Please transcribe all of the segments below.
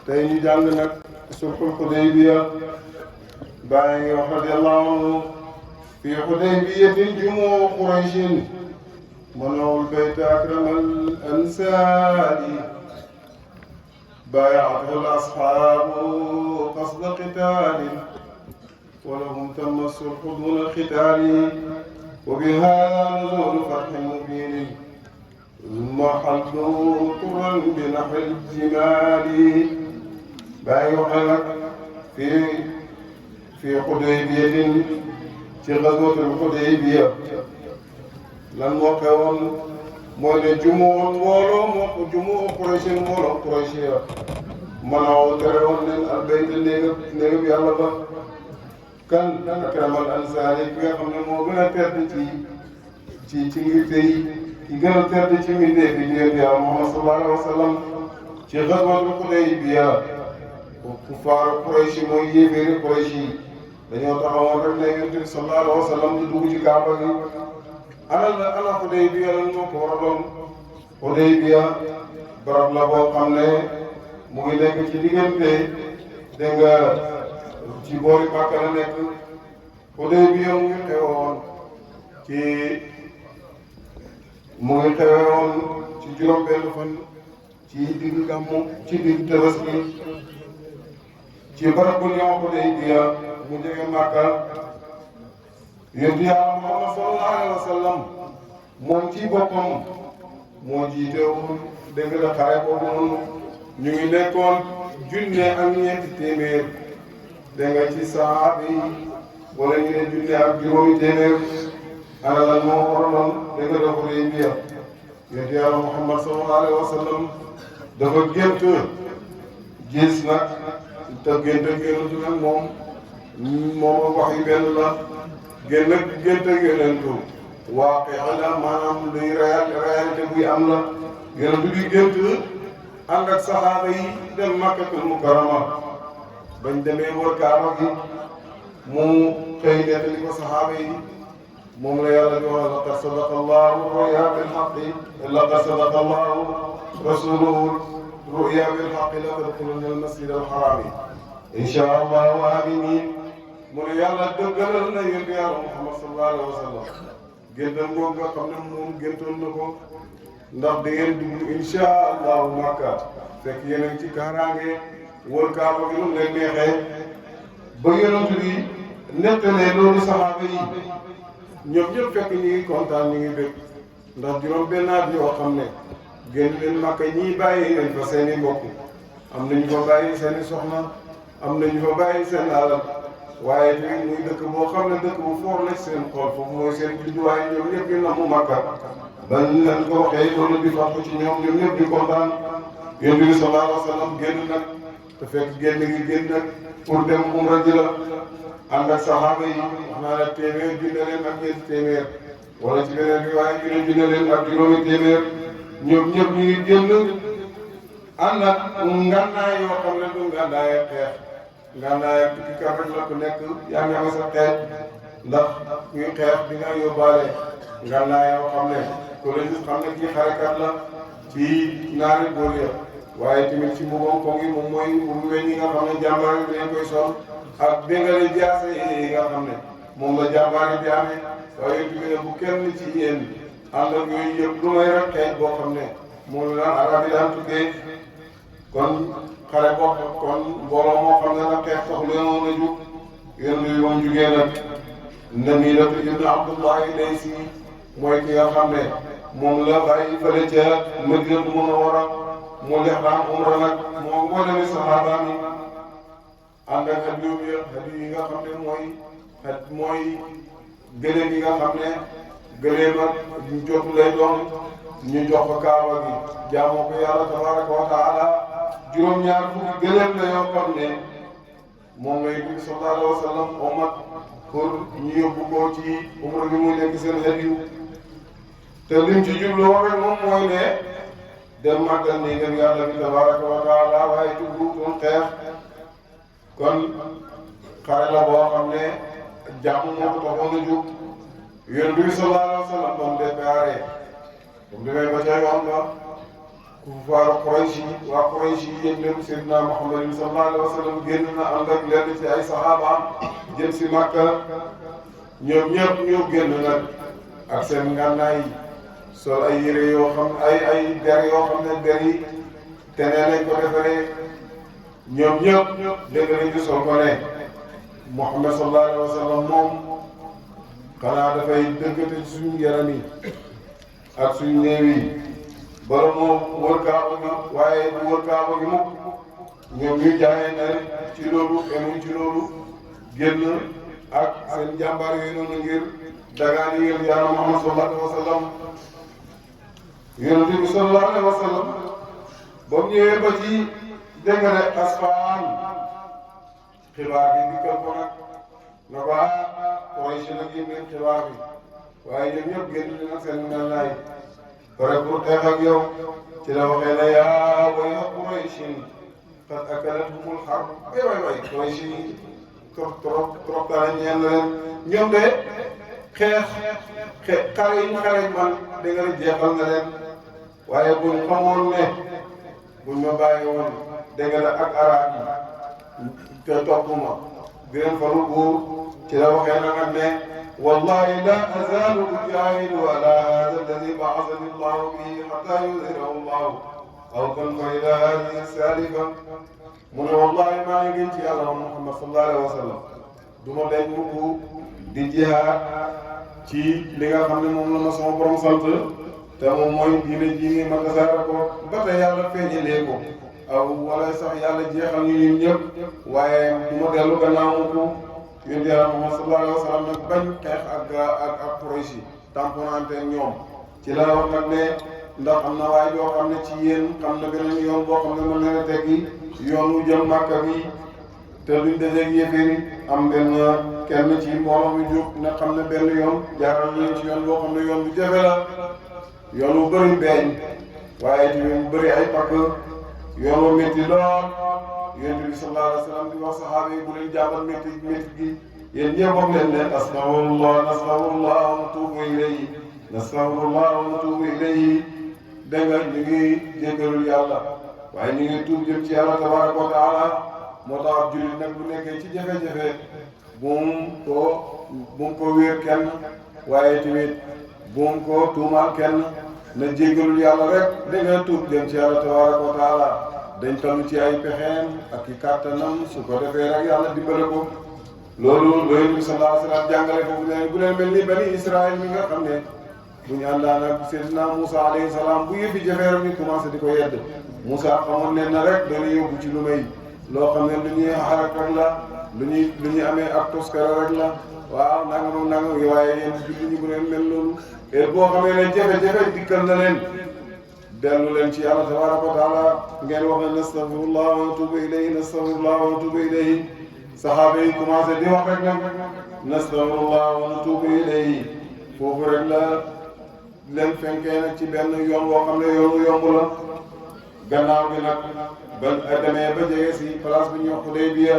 tey ñu jàng nag sulhul Hudaybiya bàyyi ngi wax radiyallahu anhu fi Hudaybiyatin jumu'u Qurayshin منعوا البيت أكرم الأنسال بايعته الأصحاب قصد قتال ولهم تم الصلح دون القتال وبهذا نزول فتح مبين ثم حل طرا بنحو الجمال بايعه في حديبية في غزوة الحديبية lan moo xewoon mooy ne jumoo Quraysh mbooloo Quraysh ya manaaw tere woon leen albayta néegam yàlla ba kan akramal ansaari ki nga xam ne moo gën a tedd ci ngir tey ki gën a tedd ci mbindéef bi ñëw yàlla Muhammad sallallahu alayhi wa sallam ci ghazwatul Hudaybiya kuffaaru Quraysh mooy yéeféeri Quraysh yi dañoo taxawoon rek ne Yonent bi sallallahu alayhi wa sallam di dugg ci Kaaba gi ana Hudaybiya lan moo ko waraloon Hudaybiya barab la boo xam ne mu ngi nekk ci diggante dégg nga ci boori Makka la nekk Hudaybiya mu ngi xewoon ci juróom-benn fan ci digg gàmmu ci digg Tabaski ci barab bu ñëw Hudaybiya mu jege Makka yonent Yàlla Muhammad sallallahu alayhi wa sallam moom ci boppam moo jiite woon dégg nga xare boobu noonu ñu ngi nekkoon junne ak ñeenti téeméer dégg nga ci sahaaba yi wala ñu ne junne ak juróomi téeméer ana lan moo waraloon dégg nga dafa Hudaybiya yonent Yàlla Muhammad sallallahu alayhi wa sallam dafa gént gis nag te gént nag moom wax yi benn la gént ak yonentu waaqi la maanaam luy réalité buy am la yonentu bi gént ànd ak saxaaba yi dem Makkatul Mukarrama bañ demee wër Kaaba gi mu xëy nettali ko saxaaba yi moom la yàlla di wax laqad sadaqa Allahu ru'ya bil haqqi laqad sadaqa Allahu rasuluhu ru'ya bil haqqi la tadkhulunna al masjid al haram insha Allahu aminin mu ne yàlla dëggalal na yonent Yàlla Muhammad sallallahu alayhi wa sallam géntam boobu nga xam ne moom géntoon na ko ndax da ngeen dugg insha allahu Makka fekk yeneen ci kaaraange wër Kaaba gi nu leen neexee ba yonent bi nettalee loolu saxaaba yi ñoom ñëpp fekk ñu ngi kontaan ñu ngi bëgg ndax juróom benn at yoo xam ne génn leen Makka ñii bàyyi nañ fa seen i mbokk am nañu fa bàyyi seen i soxna am nañu fa bàyyi seen alal waaye tamit muy dëkk boo xam ne dëkk bu foor la seen xol foofu mooy seen judduwaay ñoom ñëpp ñu namu Makka ba ñu leen ko waxee loolu di fàttu ci ñoom ñëpp di kontaan Yonent bi sallallahu alayhi wa sallam génn nag te fekk génn nag pour dem umra ji la ànd ak saxaaba yi wax naa la téeméer junne leen ak ñeenti téeméer wala ci beneen bi waaye junne leen ak juróomi téeméer ñoom ñëpp ñu ngi génn ànd ak ngànnaay yoo xam ne du ngànnaay xeex ngànnaay ak tukki kat rek la ku nekk yaa ngi am sa xeex ndax kuy xeex di nga yóbbaale ngànnaay yoo xam ne ko la gis xam ne kii xarekat la ci naari góor ya waaye tamit ci mbubam ko ngi moom mooy mbubu weñ yi nga xam ne jàmbaar yi dañ koy sol ak déngale jaase yi nga xam ne moom la jàmbaar yi di amee waaye tamit ne bu kenn ci yéen ànd ak yooyu yëpp lu may rek xeex boo xam ne moom la arab yi daan tuddee kon xare bokk kon mbooloo moo xam ne nag xeex tax leen a jug yéen bi moom jugee nag Namilatu ibn Abdullahi Laysi mooy ki nga xam ne moom la bàyyi fële ca Madinatu Munawwara mu lexraam umra nag moo mboolemi saxaabaam yi ànd ak hadiyu yi nga xam ne mooy gëléem yi nga xam ne gëléem ak jotu lay doon ñu jox ko Kaaba gi jaamoo ko yàlla tabaraka wa taala juróom-ñaar fukki gëléem la yoo xam ne moom lay dugg sallallahu alayhi wa sallam omat pour ñu yóbbu ko ci umra bi muy nekk seen hadiyu te lim ci jubloo rek moom mooy ne dem màggal ni ngeen yàlla bi tabaraka wa taala waaye jublu doon xeex kon xare la boo xam ne jàmm moo ko taxoon a jóg Yonent bi sallallahu alayhi wa sallam moom déparé comme demee ba ca yoon ba kuffaaru Quraysh yi waa Quraysh yi yëg leen Seydina Muhammad sallallahu alayhi wa sallam génn na ànd ak lenn ci ay saxaabaam jëm si Makka ñoom ñëpp ñu génn nag ak seen ngànnaay sol ay yére yoo xam ay der yoo xam ne der yi te nee nañ ko defaree ñoom ñëpp dégg nañ ci sol ko ne Muhammad sallallahu alayhi wa sallam moom xanaa dafay dëggate ci suñu yaram yi ak suñu néew yi bala moo wër kaaba gi waaye du wër kaaba gi mukk ñoom ñu jaayee na ci loolu emuñ ci loolu génn ak seen jàmbaar yooyu noonu ngir dagaan yi yàlla Muhammad sallallahu alayhi wa sallam yonent bi sallallahu alayhi wa sallam ba mu ñëwee ba ci dégg nga ne Asfaan xibaar bi dikkal ko nag na ko Quraysh nag yéen ngeen xibaar bi waaye ñoom ñëpp génn nag seen ngànnaay pare pour xeex ak yow ci la waxee ne yaa wayha Qurayshin qad akalathumul harb waay Quraysh yi trop dara ñeen leen ñoom de xare yi ñu xare man da nga jeexal na leen waaye buñ xamoon ne buñ ma bàyyi woon dégg nga ak arab yi te topp ma di leen faru buur ci la waxee na nag ne wallahi la azalu ujahidu ala hada alladi ba'athani allahu bihi hatta yuzhirahu allahu aw tanfa ila hadihi salifa mu ne wallahi maa ngi gën ci yàlla Muhammad sallallahu alayhi wa sallam du ma dañ mukk di jihaad ci li nga xam ne moom la ma sama borom sant te moom mooy diine ji ma tasaare ko ba tey yàlla feeñalee ko aw wala sax yàlla jeexal ñu ñun ñëpp waaye du ma dellu gannaaw ko yonent yàlla Muhammad sallallahu alayhi wa sallam nag bañ xeex ak Quraysh yi tamponante ñoom ci la wax nag ne ndax am na waaye yoo xam ne ci yéen xam na beneen yoon boo xam ne mën na la teggi yoonu jëm Makka bi te duñ dajeeg yéeféer yi am benn kenn ci mbooloo mi jóg ne xam ne benn yoon jaaral leen ci yoon boo xam ne yoon bu jafe la yoon wu bëri beeñ waaye tamit mu bëri ay pakk yoon wu métti lool yonent bi sallallahu alayhi wa sallam di wax saxaaba yi bu leen jàppal métti gi yéen ñëpp wax leen ne astaghfirullah nastaghfirullah wa natubu ilayhi nastaghfirullah wa natubu ilayhi dégg nga ñu ngi jéggalul yàlla waaye ñu ngi tuub jëm ci yàlla tabaraka wa taala moo tax ab jullit nag bu nekkee ci jafe-jafe bu mu ko wéer kenn waaye tamit bu mu ko tuumaal kenn na jéggalul yàlla rek da nga tuub jëm ci yàlla tabaraka wa taala dañ toll ci ay pexeem ak i kàttanam su ko defee rek yàlla dimbale ko loolu Yonent bi sallallahu alayhi wa sallam jàngale foofu ne bu leen mel ni bani Israël mi nga xam ne bu ñu àndaan ak Seydina Moussa alayhi salaam bu yëfi jafee rek ñu commencé di ko yedd Moussa xamoon leen na rek doon yóbbu ci lu may loo xam ne lu ñuy xarak rek la lu ñuy amee ak toskara rek la waaw nangam ak nangam waaye yéen julli ñu bu leen mel loolu et boo xamee ne jafe-jafe dikkal na leen dellu leen ci yàlla tabaraka wa taala ngeen wax ne nastaghfirullah wa natubu ilayhi nastaghfirullah wa natubu ilayhi saxaaba yi commencé di wax rek nag nastaghfirullah wa natubu ilayhi foofu rek la leen fenkee nag ci benn yoon boo xam ne yoonu yomb la gannaaw gi nag ba demee ba jege si place bi ñuy wax Hudaybiya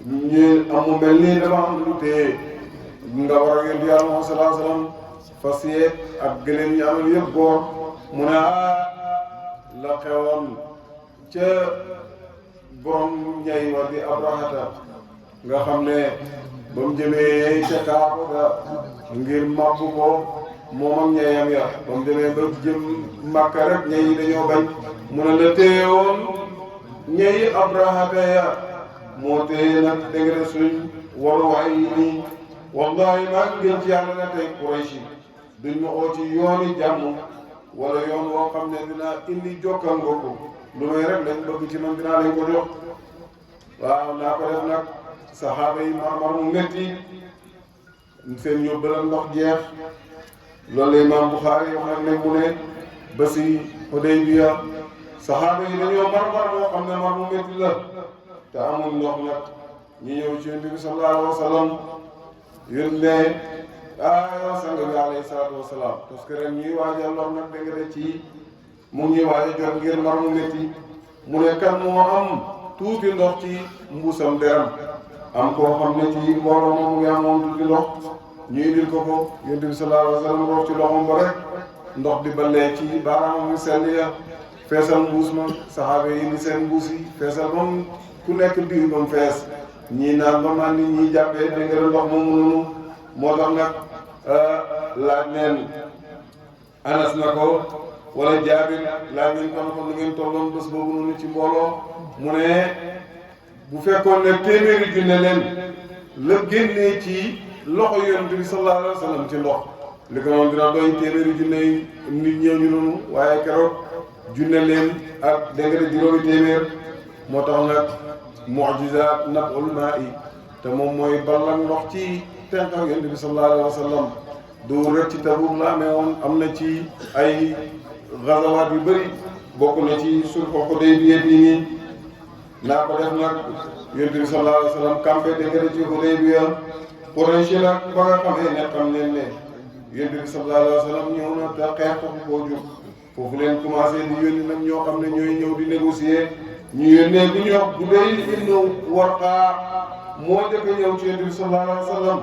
ñu amu mel nii dafa am lu téye nga war a yónni yàlla Muhammad sallallahu alayhi wa sallam fas yeeg ak gëléem ñu amal yëpp góor mu ne la xewoon ca borom ñay wa di Abrahata nga xam ne ba mu jëmee ca Kaaba ga ngir màbbu ko moom ak ñayam ya ba mu demee ba jëm Makka rek ñay yi dañoo bañ mu ne la téye woon ñayi Abrahata ya moo téye nag dégg nga suñ waruwaay yi nii wallahi maa ngi gën ci yàlla na tey Quraysh duñ ma oo ci yooni jàmm wala yoon woo xam ne dinaa indi jokkal nga ko lu may rek lañ bëgg ci man dinaa leen ko jox waaw naa ko def nag saxaaba yi mar mu métti seen yóbbal ndox jeex loolu la Imaam Buxaari wax nag ne mu ne ba si Hudaybiya saxaaba yi dañoo mar moo xam ne mar mu métti la te amul ndox nag ñu ñëw ci Yonent bi sallallahu alayhi wa sallam yónnee yow sang bi alayhi salaatu wa salaam parce que ren ñuy waaj a lor nag dégg nga ci mu ngi waaj a jot ngir mar mu métti mu ne kan moo am tuuti ndox ci mbuusam deram am koo xam ne ci mbooloo moom mu ngi amoon tuuti ndox ñu indil ko Yonent bi sallallahu alayhi wa sallam roof ci loxoom ba rek ndox di balee ci baaraamam yu sell ya feesal mbuus ma saxaaba yi indi seen mbuus yi feesal ba mu ku nekk diw ba mu fees ñii naan ba man ni ñii jàppee dégg nga ndox moomu noonu moo tax nag laaj neen Anas na ko wala Jaabir laaj neen ko na ko nu ngeen tolloon bés boobu noonu ci mbooloo mu ne bu fekkoon ne téeméeri junne leen la génnee ci loxo yonent bi sallallahu alayhi wa sallam ci ndox li ko noonu dina doy téeméeri junne yi nit ñëw ñu noonu waaye keroog junne leen ak dégg nga juróomi téeméer moo tax nag mu'jiza nab'ul maa'i te moom mooy ballam ndox ci tenqam yonent bi sallallahu alayhi wa sallam du rek ci Tabuk la amee woon am na ci ay gazawaat yu bëri bokk na ci sulhu Hudaybiya bii nii naa ko def nag yonent bi sallallahu alayhi wa sallam campé dégg nga ci Hudaybiya Quraysh nag ba nga xamee ne xam leen ne yonent bi sallallahu alayhi wa sallam ñëw na te xeex taxu koo jóg foofu leen commencé di yónni nag ñoo xam ne ñooy ñëw di négocier ñu yónnee bi ñu wax Budayl ibn Warqa moo jëkk ñëw ci yonent bi sallallahu alayhi wa sallam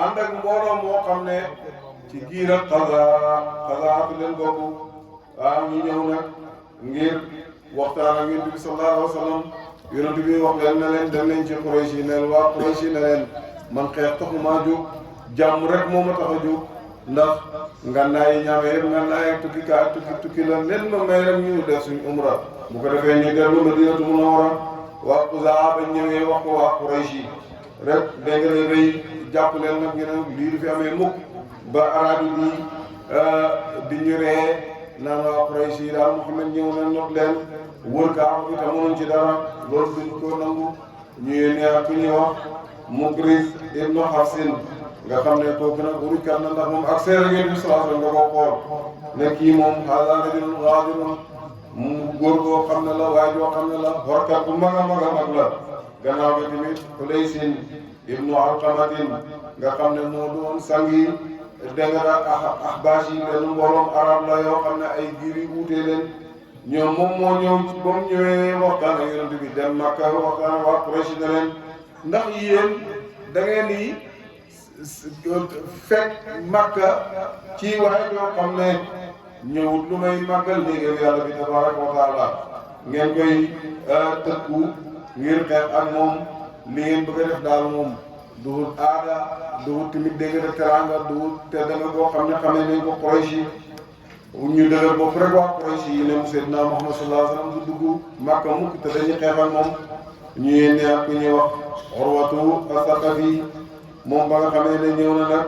ànd ak mbooloo moo xam ne ci giir ak xasaatu leen bokk waaw ñu ñëw nag ngir waxtaan ak yonent bi sallallahu alayhi wa sallam yonent bi wax leen ne leen dem nañ ci Quraysh yi neen waa Quraysh yi ne leen man xeex taxumaa jóg jàmm rek moo ma tax a jóg ndax ngànnaay yi ñaamee yëpp ngànnaay ak tukki la leen ma may rek ñu def suñu umra bu ko defee ñu dellu Madinatu Munawwara waa Xuzaa ba ñëwee wax ko waa Quraysh yi rek dégg nga rëy jàpp leen nag ñu ne lii du fi amee mukk ba araab yi di ñu ree naan waa Quraysh yi daal Muhammad ñëw na not leen wër Kaaba bi te mënuñ ci dara loolu duñ ko nangu ñu yónnee ak ku ñuy wax Mukriz ibnu Hafsin nga xam ne kooku nag urukat na ndax moom ak seera ngeen bi sallallahu alayhi wa sallam nga ko xool ne kii moom haazaa rajulun gaadirun mu góor goo xam ne la waaye joo xam ne la xorkat bu mag a mag a mag la gannaaw bi tamit Xulaysin ibnu Alqamatin nga xam ne moo doon sangi dégg nga ahbaas yi benn mbooloom arab la yoo xam ne ay giir yu wuutee leen ñoom moom moo ñëw ba mu ñëwee waxtaan ak yonent bi dem Makka waxtaan ak waa Quraysh ne leen ndax yéen da ngeen di fekk Makka ci waaye yoo xam ne ñëwut lu may màggal néegam yàlla bi tabaraka wa taala ngeen koy tëkku ngir xeex ak moom li ngeen bëgg a def daal moom duhul aada duhul tamit dégg nga teraanga duhul te da nga boo xam ne xamee nañ ko Quraysh yi ñu dëgër bopp rek waa Quraysh yi ne Seydina Muhammad sallallahu alayhi wa sallam du dugg Makka mukk te dañuy xeex ak moom ñu yénnee ak ku ñuy wax Urwatu as-Saqafi moom ba nga xamee ne ñëw na nag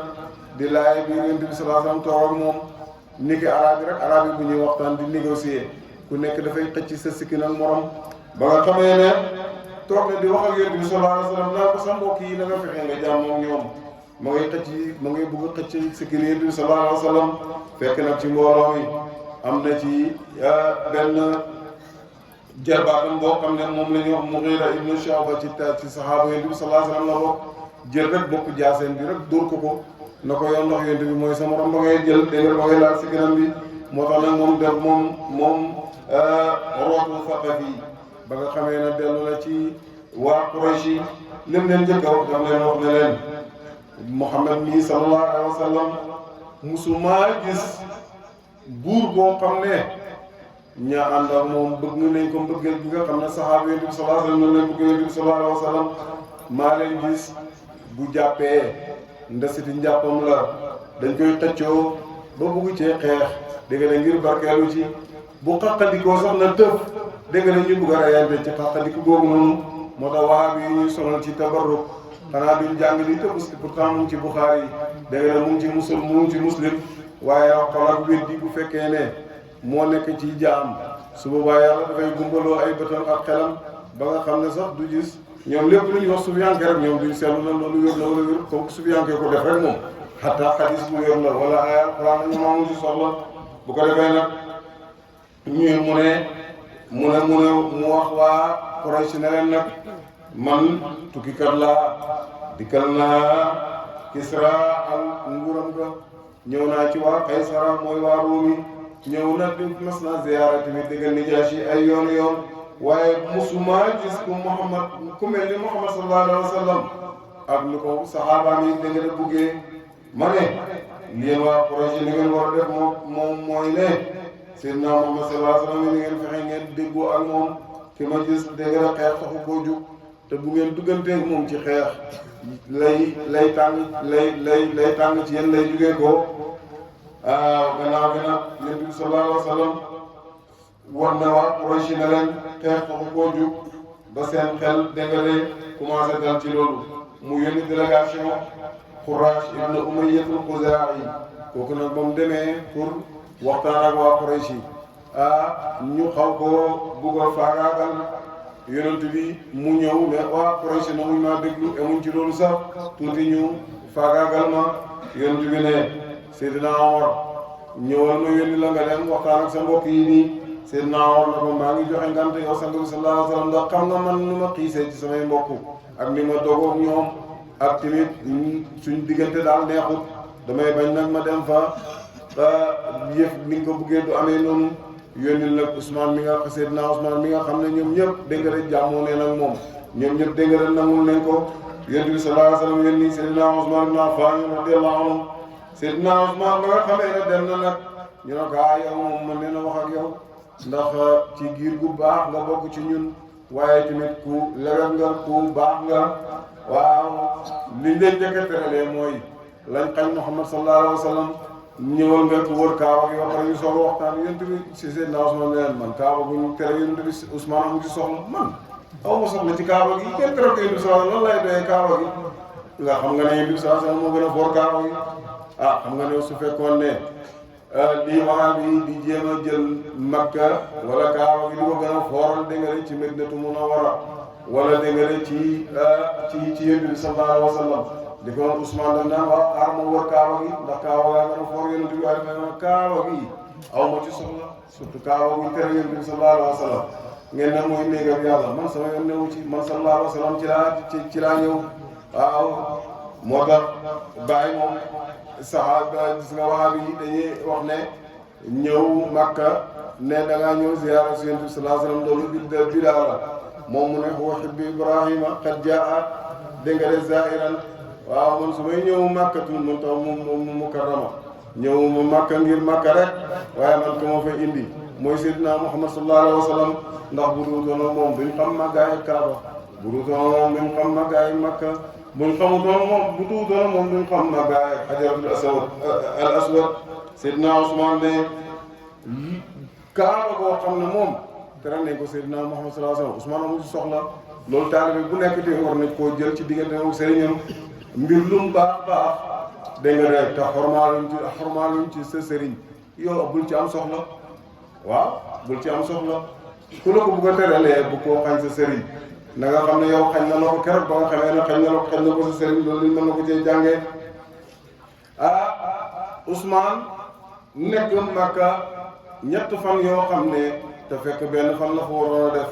di laay bi Yonent bi sallallahu alayhi wa sallam toog ak moom niki arab yi rek arab yi bu ñuy waxtaan di négocier ku nekk dafay xëcc sa sikki nag morom ba nga xamee ne toog na di wax ak Yonent bi sallallahu alayhi wa sallam naa ko sa mbokk yi na nga fexe nga jàmm ak ñoom ma ngay xëcc ma ngay bëgg a xëcc sikki Yonent bi sallallahu alayhi wa sallam fekk nag ci mbooloo mi am na ci benn jarbaatam boo xam ne moom la ñuy wax Mughira ibn Shu'ba ci sahaaba Yonent bi sallallahu alayhi wa sallam la bokk jël rek bopp jaaseen bi rek dóor ko na ko yoon ndox Yonent bi mooy sa morom ba ngay jël dégg nga ba ngay laal si kanam bi moo tax nag moom def moom Urwatu Saqafi ba nga xamee ne dellu na ci waa Quraysh yi lim leen njëkk a wax daf leen wax ne leen Muhammad mii sallallahu alayhi wa sallam musumaa gis buur boo xam ne ña ànd ak moom bëgg nañ ko mbëggeel bi nga xam ne saxaaba Yonent bi sallallahu alayhi wa sallam noonu lañ bëgg Yonent bi sallallahu alayhi wa sallam maa leen gis bu jàppee ndesiti njàppam la dañ koy xëccoo ba bugg cee xeex dégg nga ngir barkeelu ci bu xaqandikoo sax na tëf dégg nga ñu bugg a rayante ci xaqandiku googu noonu moo tax wahabi yi ñuy sonal ci tabarruk xanaa duñ jàng li te pourtant mu ngi ci Buxaari yi dégg nga mu ngi ci Muslim waaye xalaat weddi bu fekkee ne moo nekk ci jaam su boobaa yàlla dafay gumbaloo ay bëtam ak xelam ba nga xam ne sax du gis ñoom lépp lu ñu wax sufiyanke rek ñoom duñ seetlu na loolu wér na wala wér kooku sufiyanke ko def rek moom xataa xadis bu wér la wala ay alquran ñu maamu ci soxla bu ko defee nag ñu mu wax waa Quraysh ne leen nag man tukkikat laa dikkal naa Kisra al nguuram ga ñëw naa ci waa Kaysara mooy waa Ruumi ñëw na di mas naa ziyaara tamit déggal Najaashi ay yoon waaye musuma gis ku mel ni Muhammad sallallahu alayhi wa sallam ak lu ko saxaabaam yi da ngeen a buggee ma ne lii waa Quraysh li ngeen war a def moom mooy ne Seydina Muhammad sallallahu alayhi wa sallam ni ngeen fexe ngeen déggoo ak moom ki ma gis dégg nga xeex taxu koo jug te bu ngeen dugganteeg moom ci xeex lay tàng ci yéen lay jugee ko gannaaw gi nag Yonent bi sallallahu alayhi wa sallam war na waa Quraysh ne leen xeex taxu koo jug ba seen xel dégg nga de commencé dal ci loolu mu yónni délégation Xuraash ibn Umayya al-Xuzaa'i kooku nag ba mu demee pour waxtaan ak waa Quraysh ñu xaw ko bugg a faagaagal yonent bi mu ñëw ne waa Quraysh na muñ maa déglu emuñ ci loolu sax tuuti ñu faagaagal ma yonent bi ne Seydina Omar ñëwal ma yónni la nga dem waxtaan ak sa mbokk yi nii Seydina Omar na ko maa ngi joxe ngante yow sang bi sallallahu alayhi wa sallam ndax xam nga man nu ma xiisee ci samay mbokk ak ni ma dogoog ñoom ak tamit suñ diggante daal neexut damay bañ nag ma dem fa yëf ni nga ko bëggee du amee noonu yónnil nag Ousmane mi nga Seydina Ousmane mi nga xam ne ñoom ñëpp dégg nga rek jàmmoo ne nag moom ñoom ñëpp dégg nga rek nangul nañ ko Yonent bi sallallahu alayhi wa sallam yónni Seydina Ousmane ibn Affan radiyallahu anhu Seydina Ousmane ba nga xamee ne dem na nag ñu ne ko yow moom mën nee na wax ak yow ndax ci giir gu baax nga bokk ci ñun waaye tamit ku lewet nga ku baax nga waaw liñ leen njëkk a teralee mooy lañ xañ Muhammad sallallahu alayhi wa sallam ñëwal nga wër kaaba gi ba pare ñu soog a waxtaan Yonent bi si Seydina Ousmane ne leen man kaaba gu ñu tere Yonent bi Ousmane amu ci soxla man aw ma soxla ci kaaba gi kenn tere ko Yonent bi sallallahu lan lay doyee kaaba gi nga xam nga ne Yonent bi sallallahu alayhi wa sallam moo gën a foor kaaba gi xam nga ne su fekkoon ne lii waxaa bi di jéem a jël Makka wala kaaba gi di ko gën a fooral dégg nga ci Madinatu Munawwara wala dégg nga ci Yonent bi sallallahu alayhi wa sallam di ko woon Ousmane dañ naan waaw xaar ma wër kaaba gi ndax kaaba gaa gën a foor Yonent bi waaye dama kaaba gi aw ma ci soxla surtout kaaba gi tere Yonent bi sallallahu alayhi wa sallam ngeen ne mooy néegam yàlla man sama yoon newu ci man sallallahu alayhi wa sallam ci laa ñëw waaw moo tax bàyyi moom saxaaba gis nga waxaab yi dañuy wax ne ñëw Makka ne da ngaa ñëw ziyaara si Yonent bi sallallahu alayhi wa sallam loolu bidaa la moom mu ne huwa hibbu Ibrahima qad jaa dégg nga de zaa'iran waaw man su may ñëw Makkatul Mukarrama ñëw ma Makka ngir Makka rek waaye man ko ma fay indi mooy Seydina Muhammad sallallahu alayhi wa sallam ndax bu duutoon moom duñ xam màggaayu Kaaba bu duutoon moom duñ xam màggaayu Makka buñ xamutoon moom bu duutoon moom duñ xam màggaayu Hajarul Aswad Seydina Ousmane ne Kaaba boo xam ne moom tere nañ ko Seydina Muhammad sallallahu alayhi wa sallam Ousmane amu ci soxla loolu taalibe bu nekk di war nañ koo jël ci diggante ak sëriñam mbir lu mu baax dégg nga de te xormaaluñ ci sa sëriñ yow bul ci am soxla waaw bul ci am soxla ku la ko bugg a teralee bu koo xañ sa sëriñ na nga xam ne yow xañ na la ko keroog ba nga xamee ne xañ na ko sa sëriñ loolu mën na ko cee jàngee Ousmane nekk Makka ñett fan yoo xam ne te fekk benn fan la fa waroon a def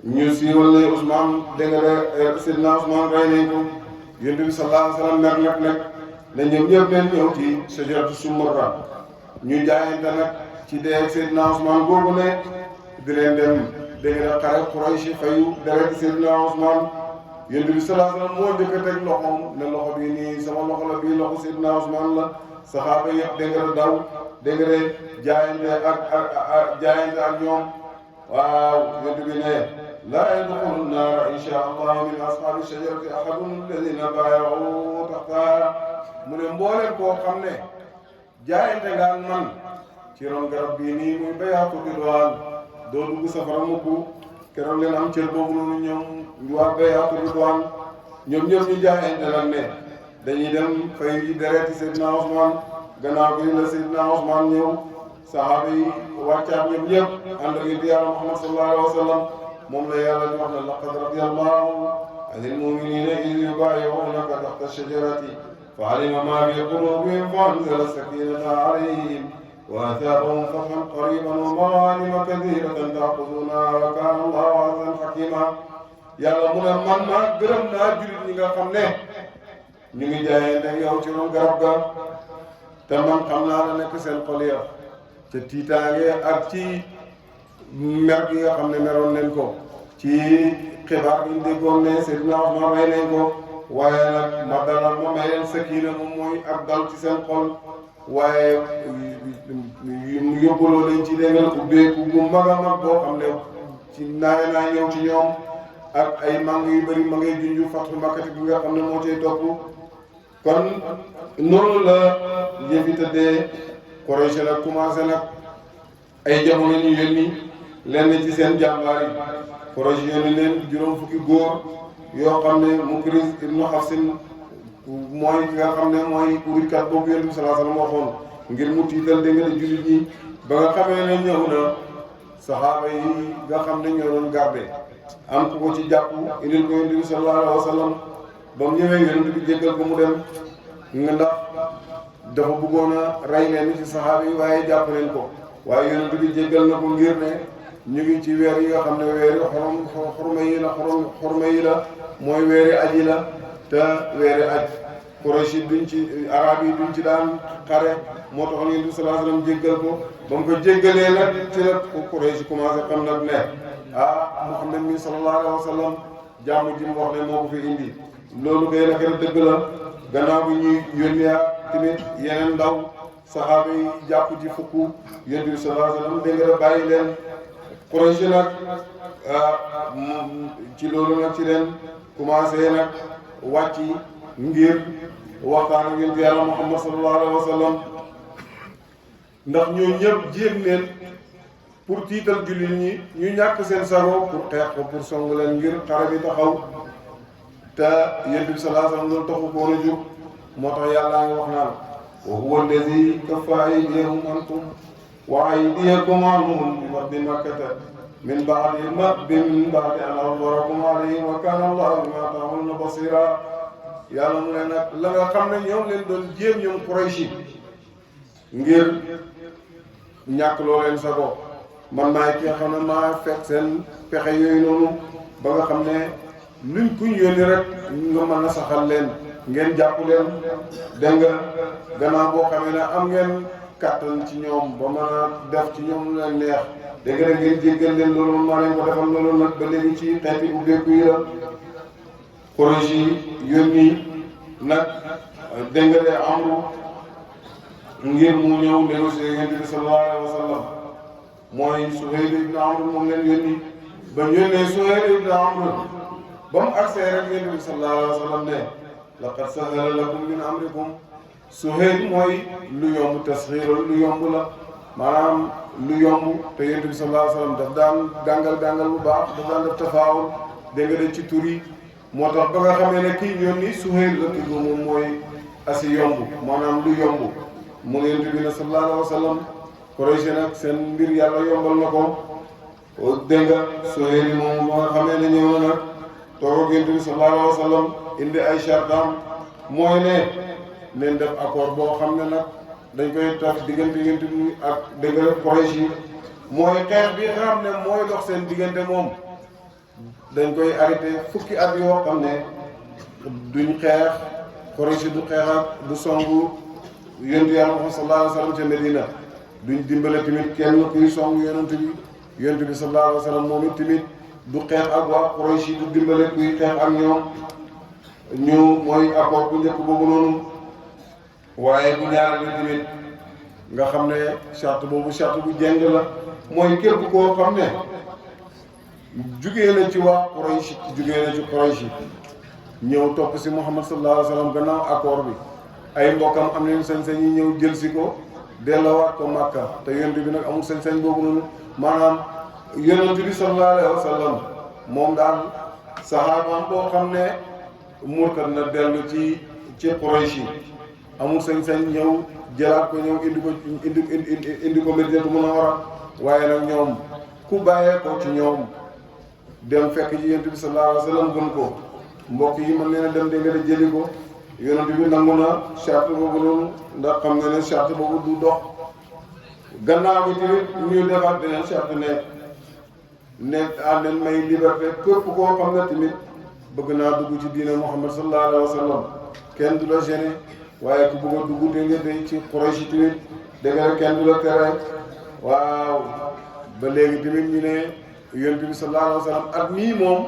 ñu siiwal ne Ousmane dégg nga de Seydina Ousmane rey nañ ko Yonent bi sallallahu alayhi wa sallam nekk ne ñoom ñëpp leen ñëw ci sajaratu Sumurra ñu jaayante nag ci dee Seydina Ousmane boobu ne di leen dem dégg nga xare Quraysh fayu deret Seydina Ousmane Yonent bi sallallahu alayhi wa sallam moo njëkk a teg loxoom ne loxo bii nii sama loxo la bii loxo Seydina Ousmane la saxaaba yëpp dégg nga daw dégg nga jaayante ak ñoom waaw Yonent bi ne laa yadxulu nnaara inshaa Allah min ashaabi shajarati ahadun alladina baayahu taxtaha mu ne mbooleem koo xam ne jaayante nga ak man ci ron garab bii nii muy bayaatu ridwaan doo dugg safara mukk keroog leen am cër boobu noonu ñoom waa bayaatu ridwaan ñoom ñëpp ñu jaayante nag ne dañuy dem fay yi dereeti Seydina Ousmane gannaaw gi la Seydina Ousmane ñëw saxaaba yi wàccaat ñoom ñëpp ànd ak Yàlla Muhammad sallallahu alayhi wa sallam moom la yàlla di wax ne laqad radiyallahu anil mu'minina iz yubayi'unaka tahta ash-shajarati fa'alima ma fi qulubihim fa'anzala as-sakinata alayhim wa athabahum fathan qariban wa maghanima kathiratan ta'khudunaha wa kana Allahu 'azizan hakima yàlla mu ne man maa gërëm naa jullit ñi nga xam ne ñu ngi jaayante yow ci ron garab ga te man xam naa la nekk seen xol ya ca tiitaange ak ci mer gi nga xam ne meroon nañ ko ci xibaar bi ñu déggoon ne Seydina Ousmane rey nañ ko waaye nag ma dalal ma may leen sakina moom mooy ak dal ci seen xol waaye yóbbaloo lañ ci dégg nga ubbeeku bu mag a mag boo xam ne ci naa ñëw ci ñoom ak ay mang yu bëri ma ngay junju fatu makkati bi nga xam ne moo cay topp kon noonu la yëfi tëddee Quraysh nag commencé nag ay jamono ñu yónni lenn ci seen jàmbaar yi Quraysh yónni leen juróom fukki góor yoo xam ne Mukriz ibnu Hafsin mooy ki nga xam ne mooy uritkat boobu Yonent bi sallallahu alayhi wa sallam waxoon ngir mu tiital dégg nga jullit ñi ba nga xamee ne ñëw na saxaaba yi nga xam ne ñoo doon garde am ku ko ci jàpp indil ko Yonent bi sallallahu alayhi wa sallam ba mu ñëwee Yonent bi jéggal ko mu dem nga ndax dafa bëggoon a rey leen ci saxaaba yi waaye jàpp leen ko waaye Yonent bi jéggal na ko ngir ne ñu ngi ci weer yi nga xam ne weeri xorma yi la mooy weeri aji la te weeri aj Quraysh duñ ci arab yi duñ ci daan xare moo taxoon Yonent bi sallallahu alayhi wa sallam jéggal ko ba mu ko jéggalee nag ci la Quraysh commencé xam nag ne Muhammad mi sallallahu alayhi wa sallam jàmm ji mu wax ne moo ko fi indi loolu kay nag dëgg la gannaaw bi ñuy yónnee tamit yeneen ndaw saxaaba yi jàpp ci fukk Yonent bi sallallahu alayhi wa sallam dégg nga bàyyi leen Quraysh nag ci loolu nag ci leen commencé nag wàcc ngir waxtaan ak yonent Yàlla Muhammad sallallahu alayhi wa sallam ndax ñoo ñëpp jéem leen pour tiital jullit ñi ñu ñàkk seen sago pour xeex ko pour song leen ngir xare bi taxaw te yonent bi sallallahu alayhi wa sallam loolu taxu ko woon a jóg moo tax yàlla nga wax naan wa huwa allazi kaffa aydiyahum ankum wa aydiyakum anhum bi batni makkata min ba'di an azfarakum alayhim wa kana Allahu bima ta'maluna basira yàlla mu ne nag la nga xam ne ñoom leen doon jéem ñoom Quraysh ngir ñàkk loo leen sa bopp man maay ki nga xam ne maa fekk seen pexe yooyu noonu ba nga xam ne luñ kuñ yónni rek nga mën a saxal leen ngeen jàpp leen dégg nga gannaaw boo xamee ne am ngeen kàttan ci ñoom ba mën a def ci ñoom lu leen neex dégg nga ngeen jéggal leen loolu maa leen ko defal loolu nag ba léegi ci xeeti ubbeeku yi la Quraysh yi yónni nag dégg nga de Amru ngir mu ñëw négocier Yonent bi sallallahu alayhi wa sallam mooy Suhayl ibn Amr moom leen yónni ba ñu yónnee Suhayl ibn Amr ba mu agsee rek Yonent bi sallallahu alayhi wa sallam ne laqad sahhala lakum min amrikum Suhayl mooy lu yomb tasxiiral lu yomb la maanaam lu yomb te Yonent bi sallallahu alayhi wa sallam daf daan gàngal bu baax daf daan def tafaawul dégg nga de ci tur yi moo tax ba nga xamee ne kii yónni Suhayl la tudd moom mooy asi yomb maanaam lu yomb mu ngi Yonent bi ne sallallahu alayhi wa sallam Quraysh nag seen mbir yàlla yombal na ko dégg nga Suhayl moom ba nga xamee ne ñëw na nag toog ak Yonent bi sallallahu alayhi wa sallam indi ay chartam mooy ne leen def accord boo xam ne nag dañ koy tax diggante Yonent bi ak dégg nga Quraysh yi mooy xeex bi nga xam ne mooy dox seen diggante moom dañ koy arrêté fukki at yoo xam ne duñ xeex Quraysh du xeex ak du songu Yonent Yàlla Muhammad sallallahu alayhi wa sallam ca Medina duñ dimbale tamit kenn kuy songu Yonent bi sallallahu alayhi wa sallam moom it tamit du xeex ak waa Quraysh du dimbale kuy xeex ak ñoom ñu mooy accord bu njëkk boobu noonu waaye bu ñaareel bi tamit nga xam ne charte boobu charte bu jeng la mooy képp koo xam ne jugee na ci waa Quraysh jugee na ci Quraysh ñëw topp si Muhammad sallallahu alayhi wa sallam gannaaw accord bi ay mbokkam am nañu sañ-sañ yi ñëw jël si ko delloowaat ko Makka te Yonent bi nag amul sañ-sañ boobu noonu maanaam Yonent bi sallallahu alayhi wa sallam moom daal saxaabaam boo xam ne murtat na dellu ci Quraysh amul sañ-sañ ñëw jëlaat ko ñëw indi ko Madinatu Munawwara waaye nag ñoom ku bàyyee ko ci ñoom dem fekk ci Yonent bi sallallahu alayhi wa sallam gën ko mbokk yi mën leen a dem dégg nga de jëli ko Yonent bi nangu na charte boobu noonu ndax xam nga ne charte boobu du dox gannaaw bi tamit ñu defaat beneen charte ne leen may liberté képp koo xam ne tamit bëgg naa dugg ci diine Muhammad sallallahu alayhi wa sallam kenn du la gêné waaye ku bëgg a dugg dégg nga de ci Quraysh tamit dégg nga kenn du la tere waaw ba léegi tamit ñu ne Yonent bi sallallahu alayhi wa sallam at mii moom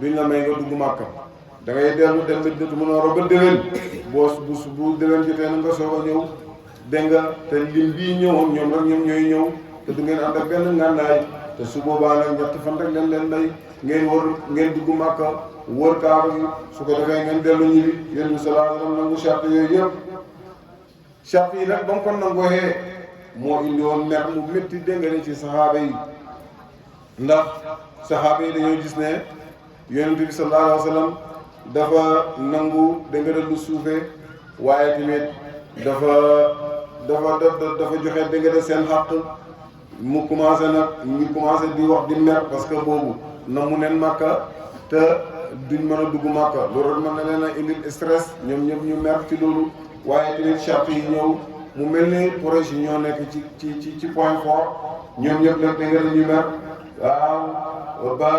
duñ la may nga dugg Màkka da ngay dellu dem Madinatu Munawwara ba déwén bu déwén jotee na nga soog a ñëw dégg nga te lim bii ñëwoon ñoom rek ñoom ñooy ñëw te du ngeen ànd ak benn ngànnaay te su boobaa nag ñetti fan rek leen may ngeen dugg Màkka wër Kaaba gi su ko defee ngeen dellu ñibbi yéen bi sallallahu alayhi wa sallam nangu charte yooyu yëpp charte yi nag ba mu ko nangooyee moo indi woon mer mu métti dégg nga ci saxaaba yi ndax saxaaba yi dañoo gis ne yonent bi sallallahu alayhi wa sallam dafa nangu dégg nga lu suufee waaye tamit dafa joxe dégg nga seen xàq mu commencé nag ñu commencé di wax di mer parce que boobu na mu neen Màkka te duñ mën a dugg Màkka loolu mën na leen a indil stress ñoom ñëpp ñu mer ci loolu waaye tamit charte yi ñëw mu mel ni projet yi ñoo nekk ci point fort ñoom ñëpp nag dégg nga ñu mer waaw ba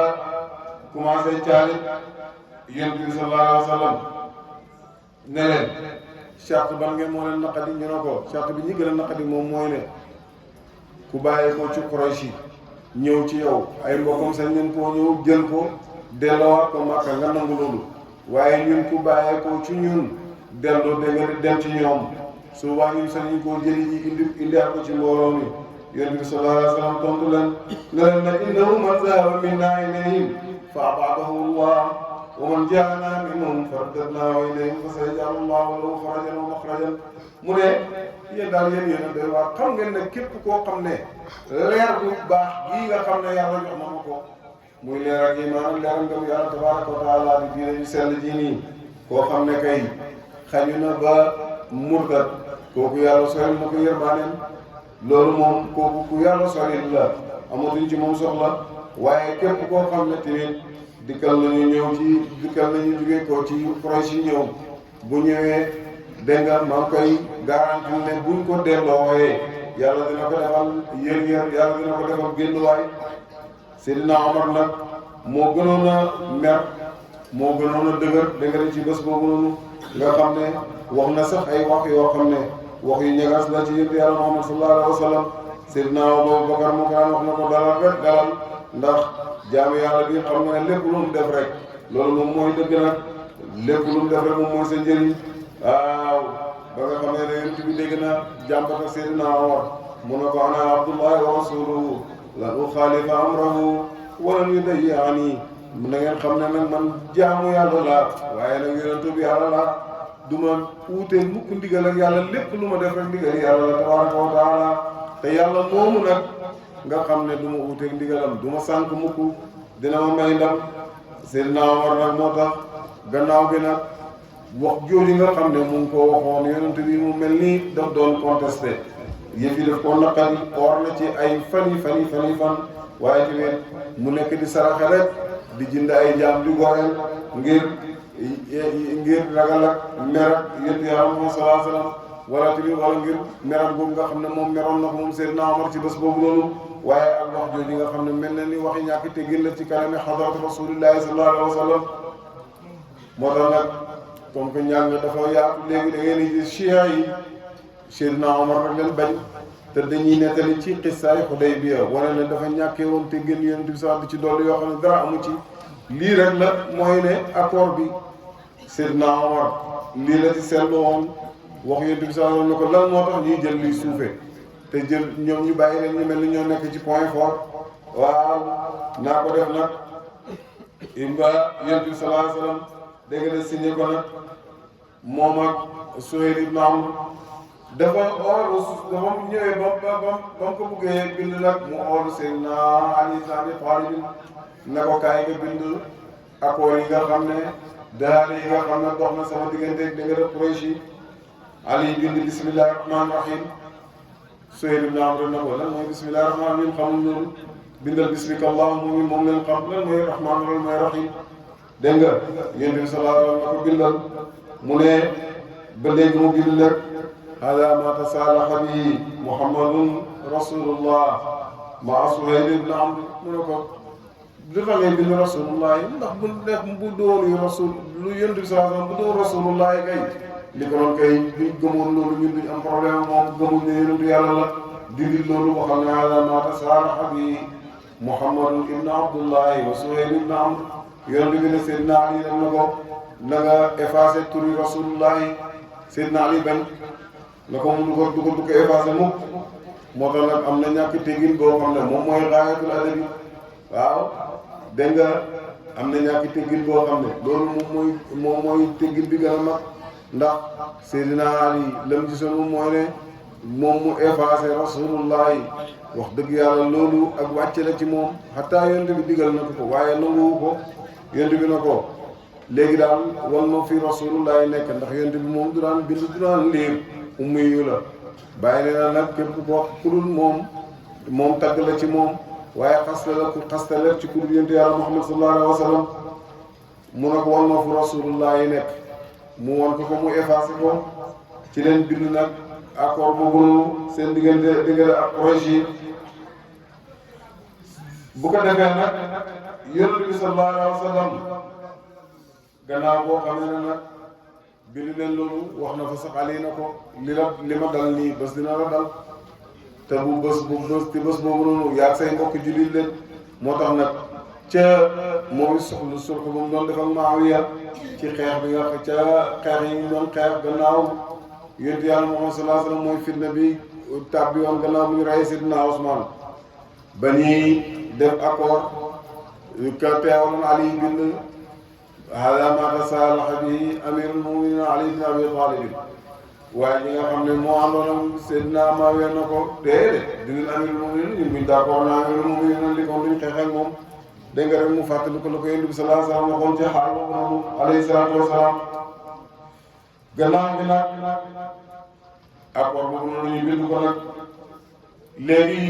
commencé caali yonent bi sallallahu alayhi wa sallam ne leen charte ban ngeen moo leen naqadi ñu ne ko charte bi ñi gën a naqadi moom mooy ne ku bàyyee ko ci Quraysh ñëw ci yow ay mbokkam sañ ngeen koo ñëw jël ko delloowaat ko Màkka nga nangu loolu waaye ñun ku bàyyee ko ci ñun delloo da nga dem ci ñoom souvent ñun sañ ñu koo jëli ji indiwaat ko ci mbooloo mi yonent bi sallallahu alayhi wa sallam tontu leen ne leen ne innahu man zahaba minnaa ilayhim fa abaadahu Allah wa man jaa'anaa minhum faradadnaahu ilayhim fa sayaj'alu Allahu lahu farajan wa maxrajan mu ne yéen daal yéen a doy waar xam ngeen ne képp koo xam ne leer bu baax gii nga xam ne yàlla jox na ma ko muy leer ak imaan leer ngëm yàlla tabaaraka wa taala di diine ñu sell ji nii koo xam ne kay xañu na ba murtat kooku yàlla soril na ko yërmaaneem loolu moom kooku ku yàlla soril la amatuñ ci moom soxla waaye képp koo xam ne tamit dikkal nañu jógee ko ci Quraysh ñëw bu ñëwee dégg nga maa ngi koy garanti ne buñ ko delloo wooyee yàlla dina ko defal yéen yàlla dina ko defal génnuwaay Seydina Omar nag moo gënoon a mer moo gënoon a dëgër dégg nga ci bés boobu noonu nga xam ne wax na sax ay wax yoo xam ne wax yu ñegas la ci yëpp yàlla Muhammad sallallahu alayhi wa sallam Seydina Abubakar moo ko wax na ko dalal rek dalal ndax jaamu yàlla bi xam nga ne lépp lu mu def rek loolu moom mooy dëgg nag lépp lu mu def rek moom mooy sa njëriñ waaw ba nga xam ne yonent bi dégg na jàmbata Seydina Omar mu ne ko ana abdullahi wa rasuluhu lan uxaalifa amrahu walan yudayyi'ani na ngeen xam ne nag man jaamu yàlla la waaye nag yonent bi yàlla la du ma uutee mukk ndigal ak yàlla lépp lu ma def rek ndigal yàlla la tabaraka wa taala te yàlla moomu nag nga xam ne du ma uuteeg ndigalam du ma sànk mukk dina ma may ndam Seydina Omar nag moo tax gannaaw bi nag wax jooju nga xam ne mu ngi ko waxoon yonent bi mu mel ni daf doon contesté yëf yi daf ko naqari or na ci ay fan waaye tamit mu nekk di saraxe rek di jënd ay jaam di goreel ngir ragal ak mer ak yëpp yàlla moom sallallahu alayhi wa sallam wala tamit wala ngir meram boobu nga xam ne moom meroon na ko moom Seydina Omar ci bés boobu loolu waaye ak wax jooju nga xam ne mel na ni waxi ñàkk te gën la ci kanami xadaratu rasulillahi sallallahu alayhi wa sallam moo tax nag comme que njàng dafa yaatu léegi da ngeen di gis chia yi Seydina Omar rek leen bañ te dañuy nettali ci xissaay Xudaybiya wane ne dafa ñàkkee woon te gën yonent bi sax di ci dolli yoo xam ne dara amu ci lii rek la mooy ne accord bi Seydina Omar lii la ci seetlu woon wax yonent bi sax ne ko lan moo tax ñuy jël liy suufee te jël ñoom ñu bàyyi leen ñu mel ni ñoo nekk ci point fort waaw naa ko def nag imba yonent bi sallallahu alayhi wa sallam dégg nga signé ko nag moom ak Suhayl ibn Amr dafa ñëwee ba mu ko buggee bind nag mu oolu Seydina Ali ibn Abi Talib ne ko kaay nga bind accord yi nga xam ne daal yi nga xam ne dox na sama diggante da nga def Quraysh yi Ali bind bismillahi rahmaani rahim Suhayl ibn Amr ne ko lan mooy bismillahi rahmaani rahim xamul loolu bindal bismika allahumma moom leen xam lan mooy rahmaan lan mooy rahim dégg nga yonent bi sallallahu alayhi wa sallam na ko bindal mu ne ba léegi mu bind nag hada ma tasaalaha bihi muhammadun rasulullah maa Suhayl ibn Amr mu ne ko lu tax ngay bind rasulullah ndax bu def bu doon yu rasul lu yonent bi sallallahu alayhi wa sallam bu doon rasulullah kay li ko doon kay duñ gëmoon loolu ñun duñ am problème moom gëmuñ ne yonentu yàlla la dindi loolu waxal ne hada ma tasaalaha bihi muhammadun ibn abdullahi wa Suhayl ibn Amr yonent bi ne Seydina Ali dem na ko na nga effacé turi rasulullahi Seydina Ali bañ na ko mu du ko effacé mukk moo tax nag am na ñàkk teggin boo xam ne moom mooy xaayatul adabi waaw dégg nga am na ñàkk teggin boo xam ne loolu moom mooy teggin bi gën a mag ndax Seydina Ali lam gisoon moom mooy ne moom mu effacé rasulullah yi wax dëgg yàlla loolu ak wàcce la ci moom xataa yonent bi digal na ko waaye nanguwu ko yonent bi na ko léegi daal wal ma fi rasulullah yi nekk ndax yonent bi moom du daan bind du daan liir ummi yu la bàyyi nee na nag képp ku wax ku dul moom tagg la ci moom waaye xasta la ku xasta la ci ku dul yonent yàlla Muhammad sallallahu alayhi wa sallam mu ne ko wal ma fi rasulullah yi nekk mu won ko mu effacé ko ci leen bind nag accord boobu noonu seen diggante ak Quraysh yi bu ko defee nag yonent bi sallallahu alayhi wa sallam gannaaw boo xamee ne nag bind leen loolu wax na fa sax Ali na ko li ma dal nii bés dina la dal te bu bés boobu noonu yaa say mbokk jullit leen moo tax nag ca mooy soxlu sulx ba mu doon def ak Muawiya ci xeex bi nga ca xeex yi ñu doon xeex gannaaw yonent yàlla Muhammad sallallahu alayhi wa sallam mooy fitna bi tàbbi woon gannaaw bu ñu rey Sidna Usmaan ba ñuy def accord ka teewaloon Ali bind hada ma tasalaha bihi amirul muminin Ali ibn Abi Talib waaye ñi nga xam ne moo àndoon ak Seydina Muawiya na ko déedéet dinañ amirul muminin ñun buñ d'accord na amirul muminin li kon duñ xeex ak moom dégg nga rek mu fàttali ko la ko yonent bi sallallahu alayhi wa sallam waxoon ci xaal boobu noonu alayhi salaatu wasalaam gannaaw bi nag accord boobu noonu ñu bind ko nag léegi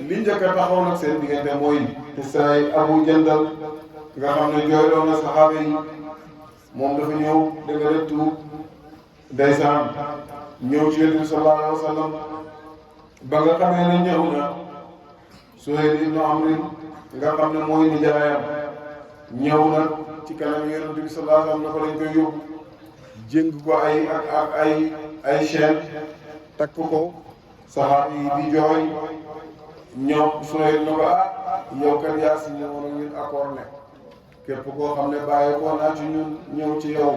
li njëkk a taxaw nag seen diggante mooy xisaay Abu Jandal nga xam ne jooyloo na saxaaba yi moom dafa ñëw dégg nga rek tuub ndeysaan ñëw ci yonent bi sallallahu alayhi wa sallam ba nga xamee ne ñëw na Suhayl ibn Amr nga xam ne mooy nijaayam ñëw na ci kanam yonent bi sallallahu alayhi wa sallam na ko lañ koy yóbbu jéng ko ay chaîne takk ko saxaaba yi di jooy ñëw Suhayl na ko yow kat yaa si ñëwoon ak ñun accord ne képp koo xam ne bàyyi koo naa ci ñun ñëw ci yow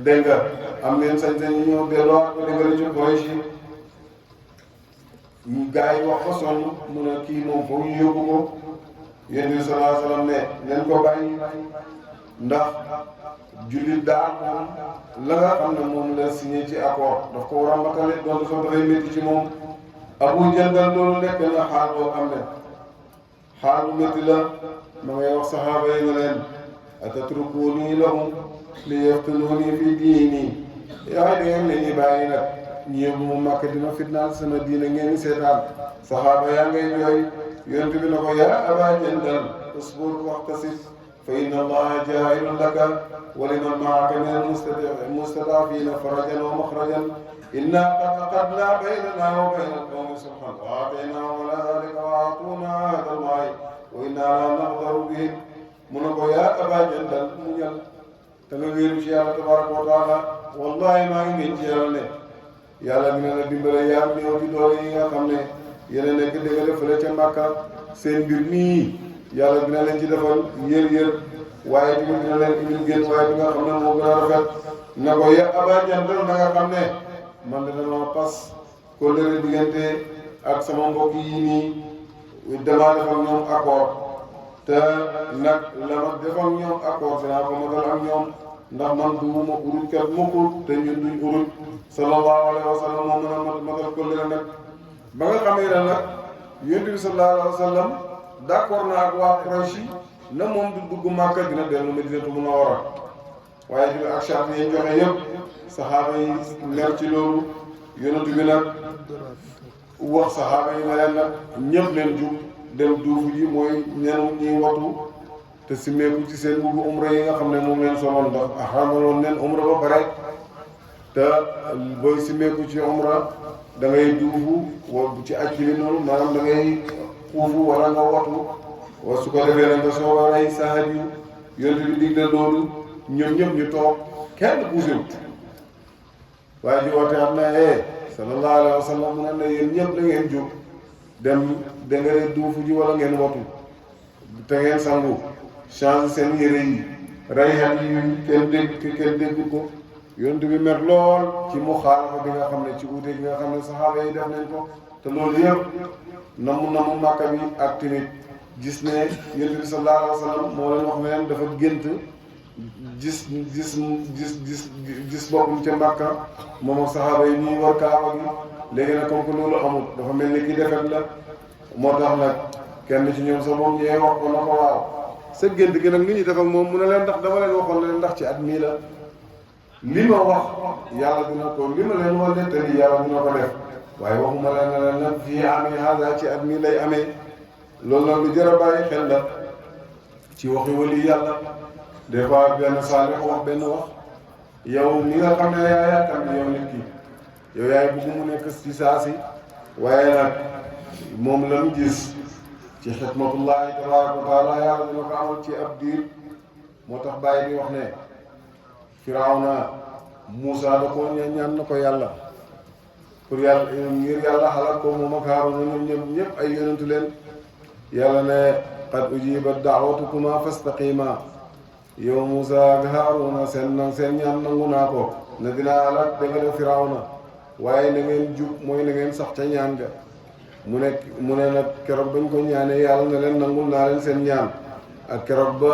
dégg nga am ngeen sañ-sañ ñu ñëw delloo ko dégg nga ci Quraysh yi gars yi wax ko sonn mu ne kii moom foog ñu yóbbu ko yonent bi sallallahu alayhi wa sallam ne leen ko bàyyi ndax jullit daal moom la nga xam ne moom la signé ci accord daf ko war a matale donc soo dafay métti ci moom Abu Jandal loolu nekk na xaal boo xam ne xaal bu métti la ma ngay wax saxaaba yi nga leen atatrukuuni lahum li yaftunuuni fi diini yaa da ngeen leen ñi bàyyi nag ñu yóbbu mu màkk dina fitnaal sama diine ngeen di seetaan saxaaba yaa ngay jooy yonent bi na ko yaa Aba Jandal usbur waxtasib fa inna allaha jaa'ilun laka wa liman ma'aka min al-mustad'afiina farajan wa maxrajan inna qad aqadnaa baynanaa wa bayna al-qawmi sulhan wa aataynaahum ala dhaalika wa a'tuunaa ahda allahi wa innaa laa naghdaru bihim mu ne ko yaa Aba Jandal mu ñal te nga wéeru ci yàlla tabaraka wa taala wallahi maa ngi ngeen ci yàlla ne yàlla dina la dimbale yaa néew di doole yi nga xam ne yéen a nekk dégg nga fële ca Màkka seen mbir mii yàlla dina leen ci defal yër waaye tamit dina leen indil génn waaye bi nga xam ne moo gën a rafet na ko ya Aba Jandal na nga xam ne man de dama pas kóllëre diggante ak sama mbokk yi nii damaa def ak ñoom accord te nag la ma def ak ñoom accord dinaa ko matal ak ñoom ndax man duuma urut kat mukkul te ñun duñ urut sallallahu alayhi wa sallam moo mën a matal kóllëre nag ba nga xamee ne nag yonent bi sallallahu alayhi wa sallam d'accord na ak waa Quraysh na moom du dugg Màkka dina dellu Madinatu Munawwara waaye dina ak charte yi joxe yëpp saxaaba yi leer ci loolu yonent bi nag wax saxaaba yi na leen nag ñëpp leen jug dem duufu ji mooy ñenu ñuy watu te simmeeku ci seen mbubu umra yi nga xam ne moom leen soloon ndax xamaloon leen umra ba pare te booy simmeeku ci umra da ngay duufu ci aj bi noonu maanaam da ngay xuufu wala nga watu wa su ko defee nag nga soog a rey sa hadiyu yonent bi digle loolu ñoom ñëpp ñu toog kenn puusewut waaye ji woote am na sallallahu alayhi wa sallam mu ne la yéen ñëpp da ngeen jóg dem da nga duufu ji wala ngeen watu te ngeen sangu change seen yére yi rey hadiyu kenn dégg ko yonent bi mer lool ci muxaalafa bi nga xam ne ci uute gi nga xam ne saxaaba yi def nañ ko te loolu yëpp namu Makka bi ak tamit gis ne yonent bi sallallahu alayhi wa sallam moo leen wax ne leen dafa gént gis boppam ca Makka moom ak saxaaba yi ñuy war kaaba gi léegi nag comme que loolu amul dafa mel ni ki defet la moo tax nag kenn ci ñoom sax moom ñee wax ko na ko waaw sa gént gi nag li ñuy def ak moom mu ne leen ndax dama leen waxoon ne leen ndax ci at mii la li ma wax yàlla dina ko li ma leen wax nettali yàlla dina ko def waaye waxuma leen ne leen nag fii amee haada ci at mii lay amee loolu nag lu jar a bàyyi xel la ci waxi wali yàlla des fois benn saalix wax benn wax yow mi nga xam ne yaa yàkkam yow nit ki yow yaay bëgg mu nekk ci saasi waaye nag moom la mu gis ci xikmatullahi tabaraka wa taala yàlla dina ko amal ci ab diir moo tax bàyyi di wax ne Firawna Muusa da ko ñaan na ko yàlla pour yàlla ngir yàlla xalaat ko moom ak Haaruna ñoom ñëpp ay yonentu leen yàlla ne qad ujibat da'watukuma fastaqima yow Muusa ak Haaruna seen ñaan nangu naa ko ne dinaa xalaat da nga def Firawna waaye na ngeen jub mooy na ngeen sax ca ñaan ga mu ne nag keroog bañ ko ñaanee yàlla na leen nangul naa leen seen ñaan ak keroog ba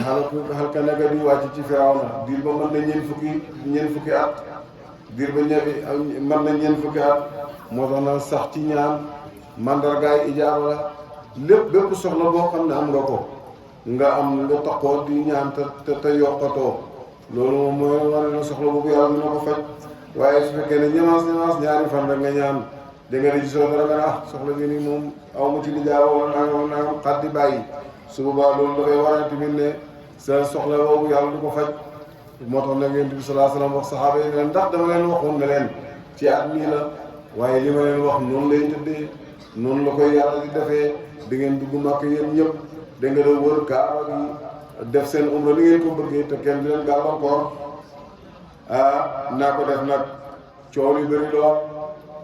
xalka naga di wàcc ci Firawna diir ba mën na ñeent fukki at diir ba mën na ñeent fukki at moo tax na sax ci ñaan mandargaay ijaaba la bépp soxla boo xam ne am nga ko nga taxoo di ñaan te yokkatoo loolu moom mooy wane na soxla boobu yàlla dina ko faj waaye su fekkee ne ñamaas ñaari fan rek nga ñaan da nga di gisoo dara nga soxla bi nii moom aw ma ci li jaaba wala nangam xat di bàyyi su boobaa loolu dafay waral tamit ne sa soxla boobu yàlla du ko faj moo tax nag Yonent bi sallallahu alayhi wa sallam wax saxaaba yi ne leen ndax dama leen waxoon ne leen ci at mii la waaye li ma leen wax noonu lay tëddee noonu la koy yàlla di defee da ngeen dugg Makka yéen ñëpp da nga doon wër Kaaba gi def seen umra li ngeen ko bëggee te kenn di leen gàllankoor naa ko def nag coow yu bëri lool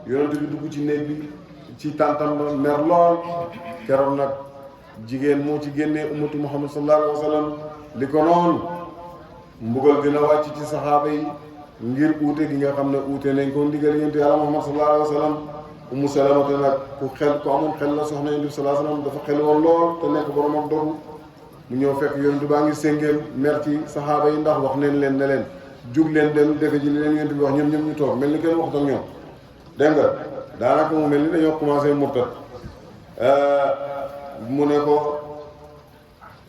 Yonent bi dugg ci néeg bi ci tàntam ba mer lool keroog nag jigéen moo ci génnee ummatu Muhammad sallallahu alayhi wa sallam li ko noonu mbugal dina wàcc ci saxaaba yi ngir uute gi nga xam ne uute nañ ko ndigal yonent yàlla Muhammad sallallahu alayhi wa sallam Ummu Salamata nag ku amoon xel la soxna yonent bi sallallahu alayhi wa sallam dafa xel woon lool te nekk borom ak dogu mu ñëw fekk yonent baa ngi séngéem mer ci saxaaba yi ndax wax neen leen ne leen jug leen dem defe ji li leen yonent bi wax ñoom ñu toog mel ni kenn waxut ak ñoom dégg nga daanaka mu mel ni dañoo commencé murtat mu ne ko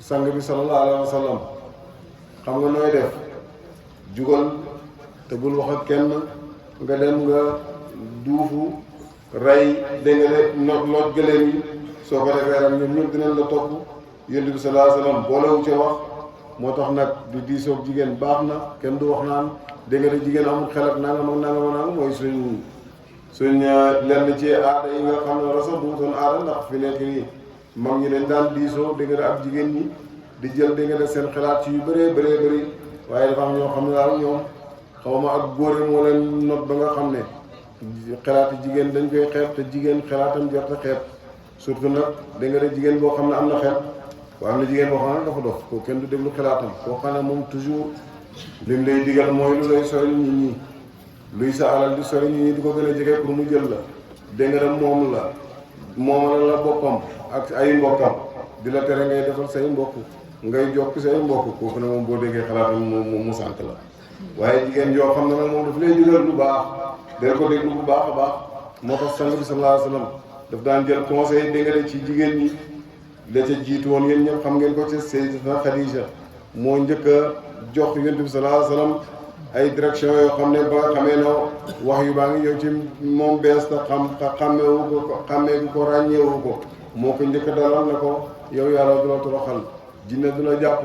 sang bi sallallahu alayhi wa sallam xam nga nooy def jugal te bul wax ak kenn nga dem nga duufu rey dégg nga de looj gëléem yi soo ko defee rek ñoom ñëpp dinañ la topp yonent bi sallallahu alayhi wa sallam boolewu ca wax moo tax nag di diisoog jigéen baax na kenn du wax naan dégg nga de jigéen amul xel ak nangam ak nangam mooy suñ lenn ci aada yi nga xam ne war a sax duutoon aada ndax fi nekk nii mag ñi dañ daan diisoo dégg nga ak jigéen ñi di jël dégg nga seen xalaat ci yu bëree bëri waaye dafa am ñoo xam ne daal ñoom xaw ma ak góore moo leen not ba nga xam ne xalaati jigéen dañ koy xeeb te jigéen xalaatam jot a xeeb surtout nag dégg nga de jigéen boo xam ne am na xeeb waaye am na jigéen boo xam ne dafa dof ko kenn du déglu xalaatam koo xam ne moom toujours lim lay digal mooy lu lay sori nit ñi luy sa alal di sori nit ñi di ko gën a jege pour mu jël la dégg nga de moomal la boppam ak ay mbokkam di la tere ngay defal say mbokk ngay jokk say mbokk kooku ne moom boo déggee xalaatam mu sant la waaye jigéen yoo xam ne nag moom daf lay digal lu baax del ko déglu bu baax a baax moo tax sang bi sallallahu alayhi wa sallam daf daan jël conseil dégg nga ci jigéen ñi la ca jiitu woon yéen ñëpp xam ngeen ko ci Sayyidatuna Khadija moo njëkk a jox Yonent bi sallallahu alayhi wa sallam ay direction yoo xam ne ba nga xamee ne wax yu baa ngi ñëw ci moom bees ta xàmmeewu ko ràññeewu ko moo ko njëkk a dalal ne ko yow yàlla du la toroxal jinne du la jàpp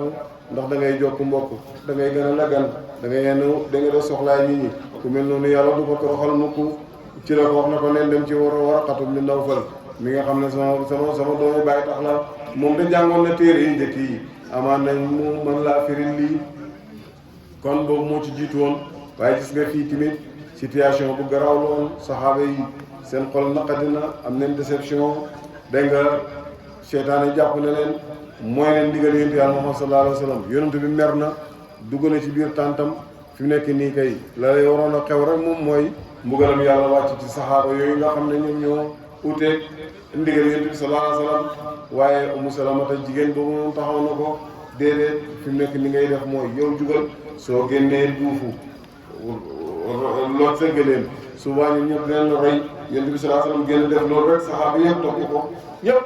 ndax da ngay jokk mbokk da ngay gën a lagan da ngay yenn da nga def soxlaay nit ñi ku mel noonu yàlla du ko toroxal mukk ci la ko wax na ko neen dem ci Waraqatu bin Nawfal mi nga xam ne sama doomu bàyyi tax la moom da jàngoon na téere yi njëkk yi amaan nañ mu mën laa firil lii kon boobu moo ci jiitu woon waaye gis nga fii tamit situation bu garaaw la woon saxaaba yi seen xol naqadina am nañ déception dégg nga seytaane jàpp na leen mooy leen digal yonent Yàlla Muhammad sallallahu alayhi wa sallam yonent bi mer na dugg na ci biir tàntam fi mu nekk nii kay la lay waroon a xew rek moom mooy mbugalam yàlla wàcc ci saxaaba yooyu nga xam ne ñoom ñoo uteeg ndigal yonent bi sallallahu alayhi wa sallam waaye Umu Salamata jigéen boobu moom taxaw na ko déedéet fi mu nekk ni ngay def mooy yow jugal soo génnee duufu loot sa gëléem su wàññi ñëpp dinañ la roy yonent bi sallallahu alayhi wa sallam génn def loolu rek saxaaba yëpp topp ko ñëpp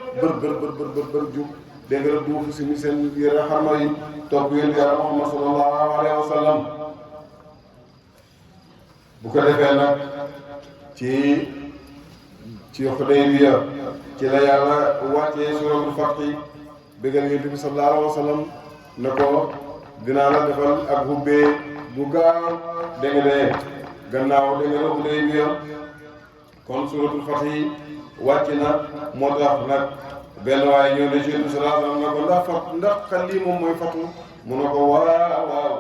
bër jub dégg nga duufu si mi seen yére xarmal yi topp yonent yàlla Muhammad sallallahu alayhi wa sallam bu ko defee nag ci Xudaybiya ci la yàlla wàccee suuratul Fath bégal yonent bi sallallahu alayhi wa sallam ne ko dinaa la defal ak hubbee bu gaaw dégg nga de gannaaw dégg nga Xudaybiya kon suuratul Fath wàcc na moo tax nag benn waaye ñëw ne ci yonent bi sallallahu alayhi wa sallam ne ko ndax lii moom mooy fatu mu ne ko waaw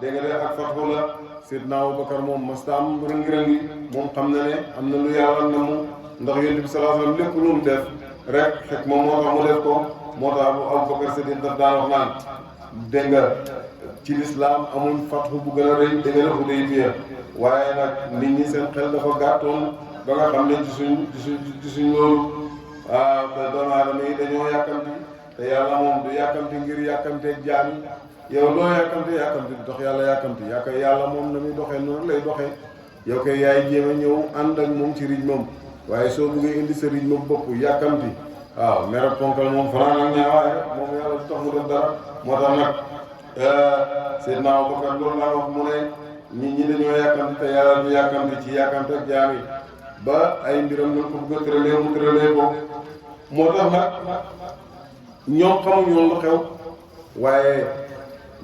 dégg nga de ak fatu la Seydina Abubakar moom mastaam rëngi-rëngi moom xam na ne am na lu yàlla na mu ndax yonent bi sallallahu alayhi wa sallam lépp lu mu def rek xek moom moo tax mu def ko moo tax Abubakar Siddiq daf daan wax naan dégg nga ci lislaam amul fatxu bu gën a rëy dégg nga Xudaybiya waaye nag nit ñi seen xel dafa gàttoon ba nga xam ne ci suñ loolu te doomu aadama yi dañoo yàkkamti te yàlla moom du yàkkamti ngir yàkkamteeg jaam yi yow loo yàkkamti dox yàlla yàkkamti yàlla moom na muy doxee noonu lay doxee yow kay yaay jéem a ñëw ànd ak moom ci rij moom waaye soo bëggee indi sa rij moom bopp yàkkamti waaw mere ponkal moom fanaan ak ñaawaay rek moom yàlla du tax mu def dara moo tax nag Seydina Abubakar loolu laa wax mu ne nit ñi dañoo yàkkamti te yàlla du yàkkamti ci yàkkamti ak jaam yi ba ay mbiram nañ ko bëgg a tëralee mu tëralee ko moo tax nag ñoom xamuñu woon lu xew waaye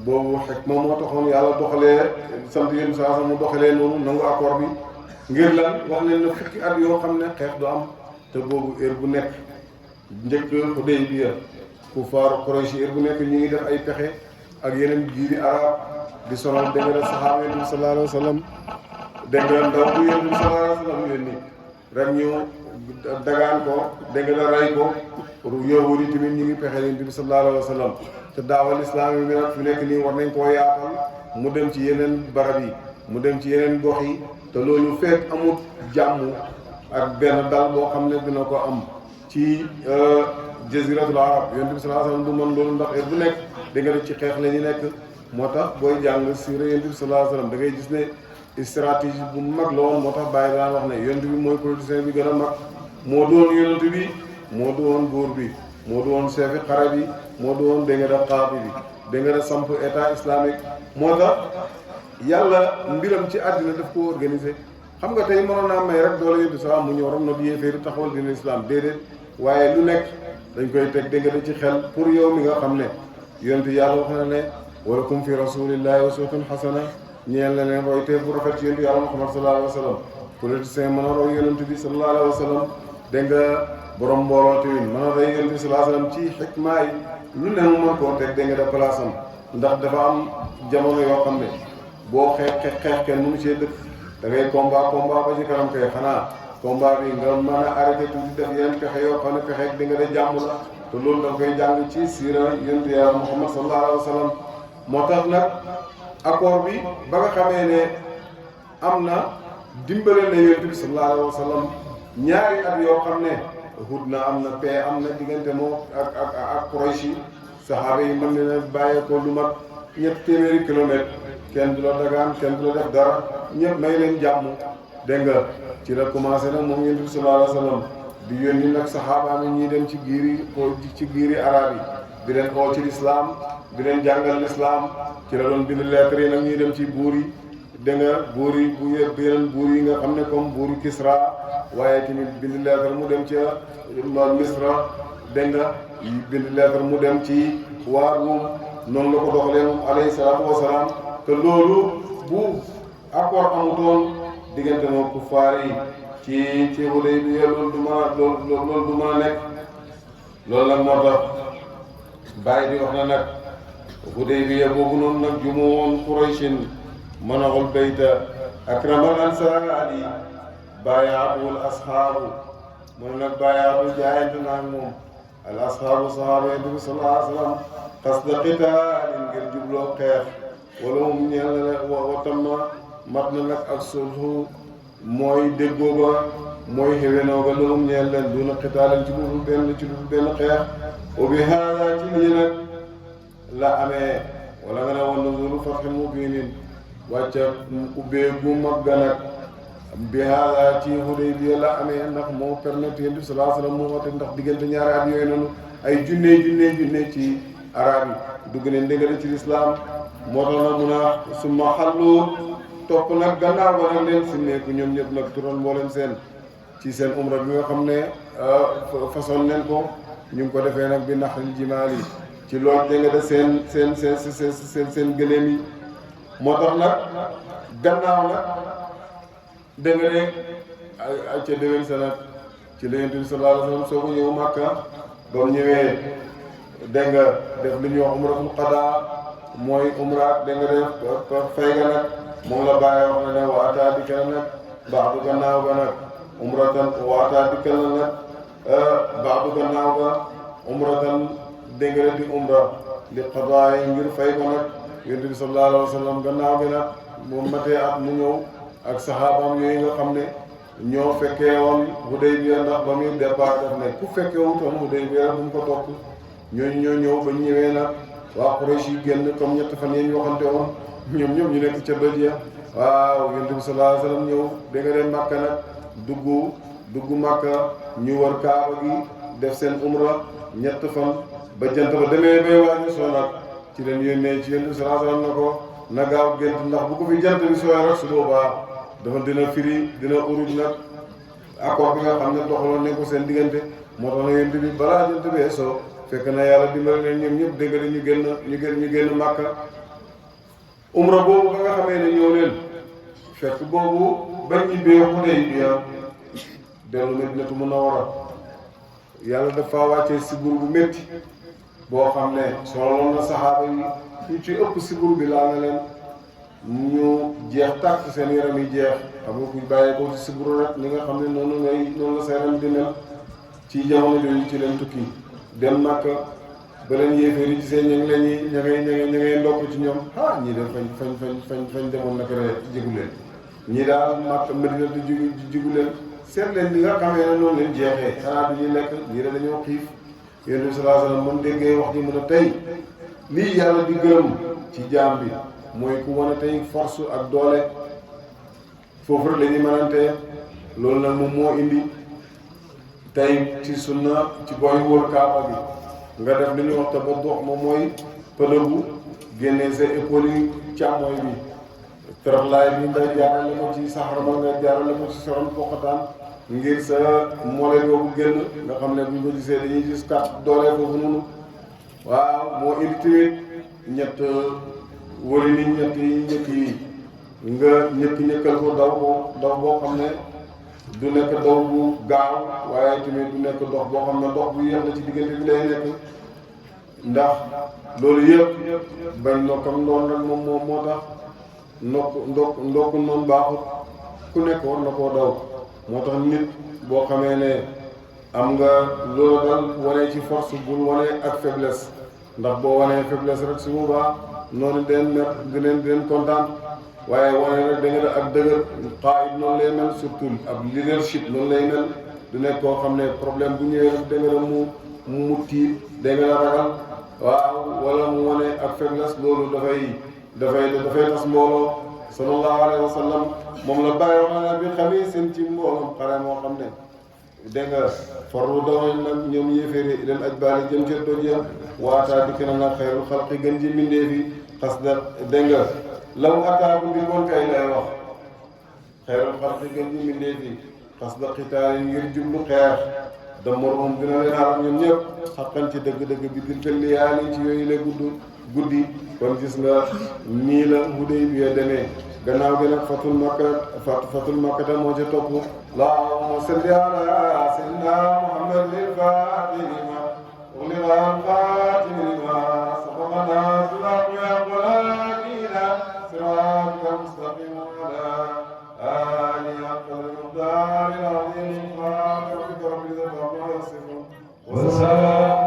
boobu xek moom moo taxoon yàlla doxalee sant yéen saa mu doxalee noonu nangu accord bi ngir lan wax leen ne fukki at yoo xam ne xeex du am te boobu heure bu nekk njëkk Xudaybiya kuffaaru Quraysh heure bu nekk ñu ngi def ay pexe ak yeneen jiiri arab di sonal dégg nga saxaaba Yonent bi sallallahu alayhi wa sallam dégg nga ndaw bu Yonent bi sallallahu alayhi wa sallam yónni rek ñu dagaan ko dégg nga rey ko yowóor yi tamit ñu ngi pexe Yonent bi sallallahu alayhi wa sallam te daawal islaam yi nag fi nekk nii war nañ koo yaatal mu dem ci yeneen barab yi mu dem ci yeneen gox yi te loolu fekk amul jàmm ak benn dal boo xam ne dina ko am ci jaziratul arab Yonent bi sallallahu alayhi wa sallam du mën loolu ndax heure bu nekk da nga def ci xeex la ñu nekk moo tax booy jàng siira Yonent bi sallallahu alayhi wa sallam da ngay gis ne stratégie bu mag la woon moo tax bàyyi daan wax ne Yonent bi mooy politicien bi gën a mag moo doon Yonent bi moo doon buur bi moo doon chef xare bi moo doon da nga def xaabi bi da nga def samp état islamique moo tax yàlla mbiram ci àddina daf ko organisé xam nga tey mënoon naa may rek doole yëddu salaam mu ñëw rek na di yéeféeri taxawal dina islam déedéet waaye lu nekk dañ koy teg dégg nga ci xel pour yow mi nga xam ne yonent yàlla wax na ne walakum fi rasulillahi uswatun hasana ñeel na leen roy teef bu rafet ci yonent yàlla Muhammad sallallahu alayhi wa sallam politicien mën a roy yonent bi sallallahu alayhi wa sallam dégg nga borom mbooloo tamit mën a roy yonent bi sallallahu alayhi wa sallam ci xikma yi lu ne mu mën koo teg dégg nga da place am ndax dafa am jamono yoo xam ne boo xeex kenn mënu cee dëkk da ngay combat ba ci kanam kay xanaa combat bi nga mën a arrêté tuuti def yeneen pexe yoo xam ne pexe di nga de jàmm la te loolu da koy jàng ci siira yonent yàlla Muhammad sallallahu alayhi wa sallam moo tax nag accord bi ba nga xamee ne am na dimbale na yonent bi sallallahu alayhi wa sallam ñaari at yoo xam ne hudna am na paix am na diggante moom ak Quraysh yi saxaaba yi mën na bàyyee ko lu mat 300 kilomètres kenn du la dagaan kenn du la def dara ñëpp may leen jàmm dégg nga ci la commencé nag moom yonent bi sallallahu alayhi wa sallam di yónni nag saxaaba mi ñuy dem ci giiri arab yi di leen oo ci lislaam di leen jàngal lislaam ci la doon bind lettre yi nag ñuy dem ci buur yi dégg nga buur yi yeneen buur yi nga xam ne comme buuru Kisra waaye tamit bind lettre mu dem ci Misra dégg nga bind lettre mu dem ci waa Ruum noonu la ko doxalee moom alayhi salaatu wasalaam te loolu bu accord amutoon diggante moom kuffaar yi ci Hudaybiya loolu du mën a nekk loolu nag moo tax bàyyi di wax na nag Hudaybiya boobu noonu nag jumuwoon Qurayshin manahul bayta akramal ansaari baayaatul asxaabu mu ne nag baayaatu jaayante naa moom al asxaabu saxaaba Yonent bi sallallahu alayhi wa sallam qasda qitaalin ngir jubloo xeex wala mu ñeel na watam na mat na nag ak sulhu mooy déggoo ba mooy xéwénoo ba lahum ñeel leen duna xitaalin ci lu benn xeex ubi haada ci lii nag la amee wala nga ne woon nuzulu fatxi mubiinin wàcca ubbee gu mag ga nag bi haada ci Hudaybiya la amee ndax moo permettre yéen bi sallallahu alayhi wasallam mu woote ndax diggante ñaari at yooyu noonu ay junne ci arab yi dugg nañ dégg ci lislaam moo tax nag mun a summa xallu topp nag gannaaw ba nag leen si nekku ñoom ñëpp nag turoon mboolem seen ci seen umra bi nga xam ne façon leen ko ñu ngi ko defee nag bi naxal jimaal yi ci loolu dégg nga de seen gëléem yi moo tax nag gannaaw nag dégg nga de ay ca déwén sa nag ci la Yonent bi sallallahu alayhi wasallam soo ko ñëw Màkka ba mu ñëwee dégg nga def li ñuy wax umratul qadaa mooy umra dégg nga def fay ga nag moom la bàyyi wax ne wa ataa dikkal nag baaxdu gannaaw ga nag umratan wa ataa dikkal na nag baaxdu gannaaw ga umratan dégg nga di umra li qadaa yi ngir fay ko nag Yonent bi sallallahu alayhi wasallam gannaaw gi nag moom matee at mu ñëw ak saxaabam yooyu nga xam ne ñoo fekkee woon Hudaybiya ndax ba muy départ def ne ku fekkee wutoon Hudaybiya bu mu ko topp ñooñu ñoo ñëw ba ñu ñëwee nag waa Quraysh yi génn comme ñett fan yéen ñu waxante woon ñoom ñëpp ñu nekk ca doj ya waaw Yonent bi sallallahu alayhi wasallam ñëw da nga dem Makka nag dugg Makka ñu wër Kaaba gi def seen umra ñett fan ba jant ba demee bay waaju soo nag ci leen yónnee ci Yonent bi sallallahu alayhi wasallam na ko na gaaw gént ndax bu ko fi jant bi sooy rek su boobaa dafa dina firi dina uruj nag accord bi nga xam ne doxaloon nañ ko seen diggante moo tax na Yonent bi balaa jant bee soo fekk na yàlla dimbali leen ñoom ñëpp dégg nga ñu génn Màkka umra boobu ba nga xamee ne ñëw leen fekk boobu bañ ñibbee Hudaybiya dellu Madinatu Munawwara yàlla dafa wàccee sibur bu métti boo xam ne soloon na saxaaba yi ñu ci ëpp sibur bi laa na leen ñu jeex tàkk seen yaram yi jeex xam nga kuy bàyyee ko ci sibur rek ni nga xam ne noonu la sa yaram di mel ci jamono jooju ci leen tukki dem Makka ba leen yéeféeri ci seen ña ngay ndokk ci ñoom ñii de fañ demoon naka re jigu leen ñii daal Makka Madina di jigu leen seet leen li nga xamee ne noonu leen jeexee xanaa du ñu lekk ñii de dañoo xiif Yonent bi sallallahu alayhi wasallam mën déggee wax ji mën a tey lii yàlla di gërëm ci jaam bi mooy ku wane tey force ak doole foofu rek la ñuy mënantee loolu nag moom moo indi tey ci sunna ci booy wër Kaaba bi nga def li ñuy wax te ba dox moom mooy pëlëbu génnee sa épaule yi càmmooy bi tërëxlaay bi nga jaarale ko ci saxarama nga jaarale ko ci soron poqataan ngir sa moole boobu génn nga xam ne buñ ko gisee dañuy gis kat doole foofu noonu waaw moo indi tamit ñett wëri ni ñett yi nga ñëkkal ko daw boo xam ne du nekk daw bu gaaw waaye tamit du nekk dox boo xam ne dox bu yéex la ci diggante bi lay nekk ndax loolu yëpp bañ nokkam ndoon rek moom moo tax ndokk noonu baaxut ku nekk war na koo daw moo tax nit boo xamee ne am nga loolu dal wane ci force bul wane ak faiblesse ndax boo wanee faiblesse rek su boobaa noonu den mer di leen kontaan waaye wane rek da nga ak dëgër qaid noonu lay mel surtout ab leadership noonu lay mel du nekk koo xam ne problème bu ñëwee rek da nga mu tiit da nga ragal waaw wala mu wane ak faiblesse loolu dafay tas mbooloo sallallahu alayhi wa sallam moom la bàyyi wax na bi xamee seen ci mbooloom xare moo xam ne dégg nga farlu dawnañ nag ñoom yéeféeri leen aj baali jëm ca dojee waataa dikk na nag xayrul xalqi gën ji mbindee fi xas da dégg nga law ataabu bi moon kay lay wax xayrul xalqi gën ji mbindee fi xas da xitaal yi ngir jublu xeex da moromum dina leen xaram ñoom ñëpp xaqan ci dëgg-dëgg bi diltal liyaali ci yooyu la guddi kon gis nga nii la Hudaybiya demee gannaaw gi nag fatul makkata moo ca topp allahumma salli ala sayyidina muhammad al-fatih lima ughliqa al-khatim lima sabaqa nasrul aqwamina siratal mustaqim ala alihi haqqa al-miqdar al-azim rabbil izzati amma yasifun wa salamun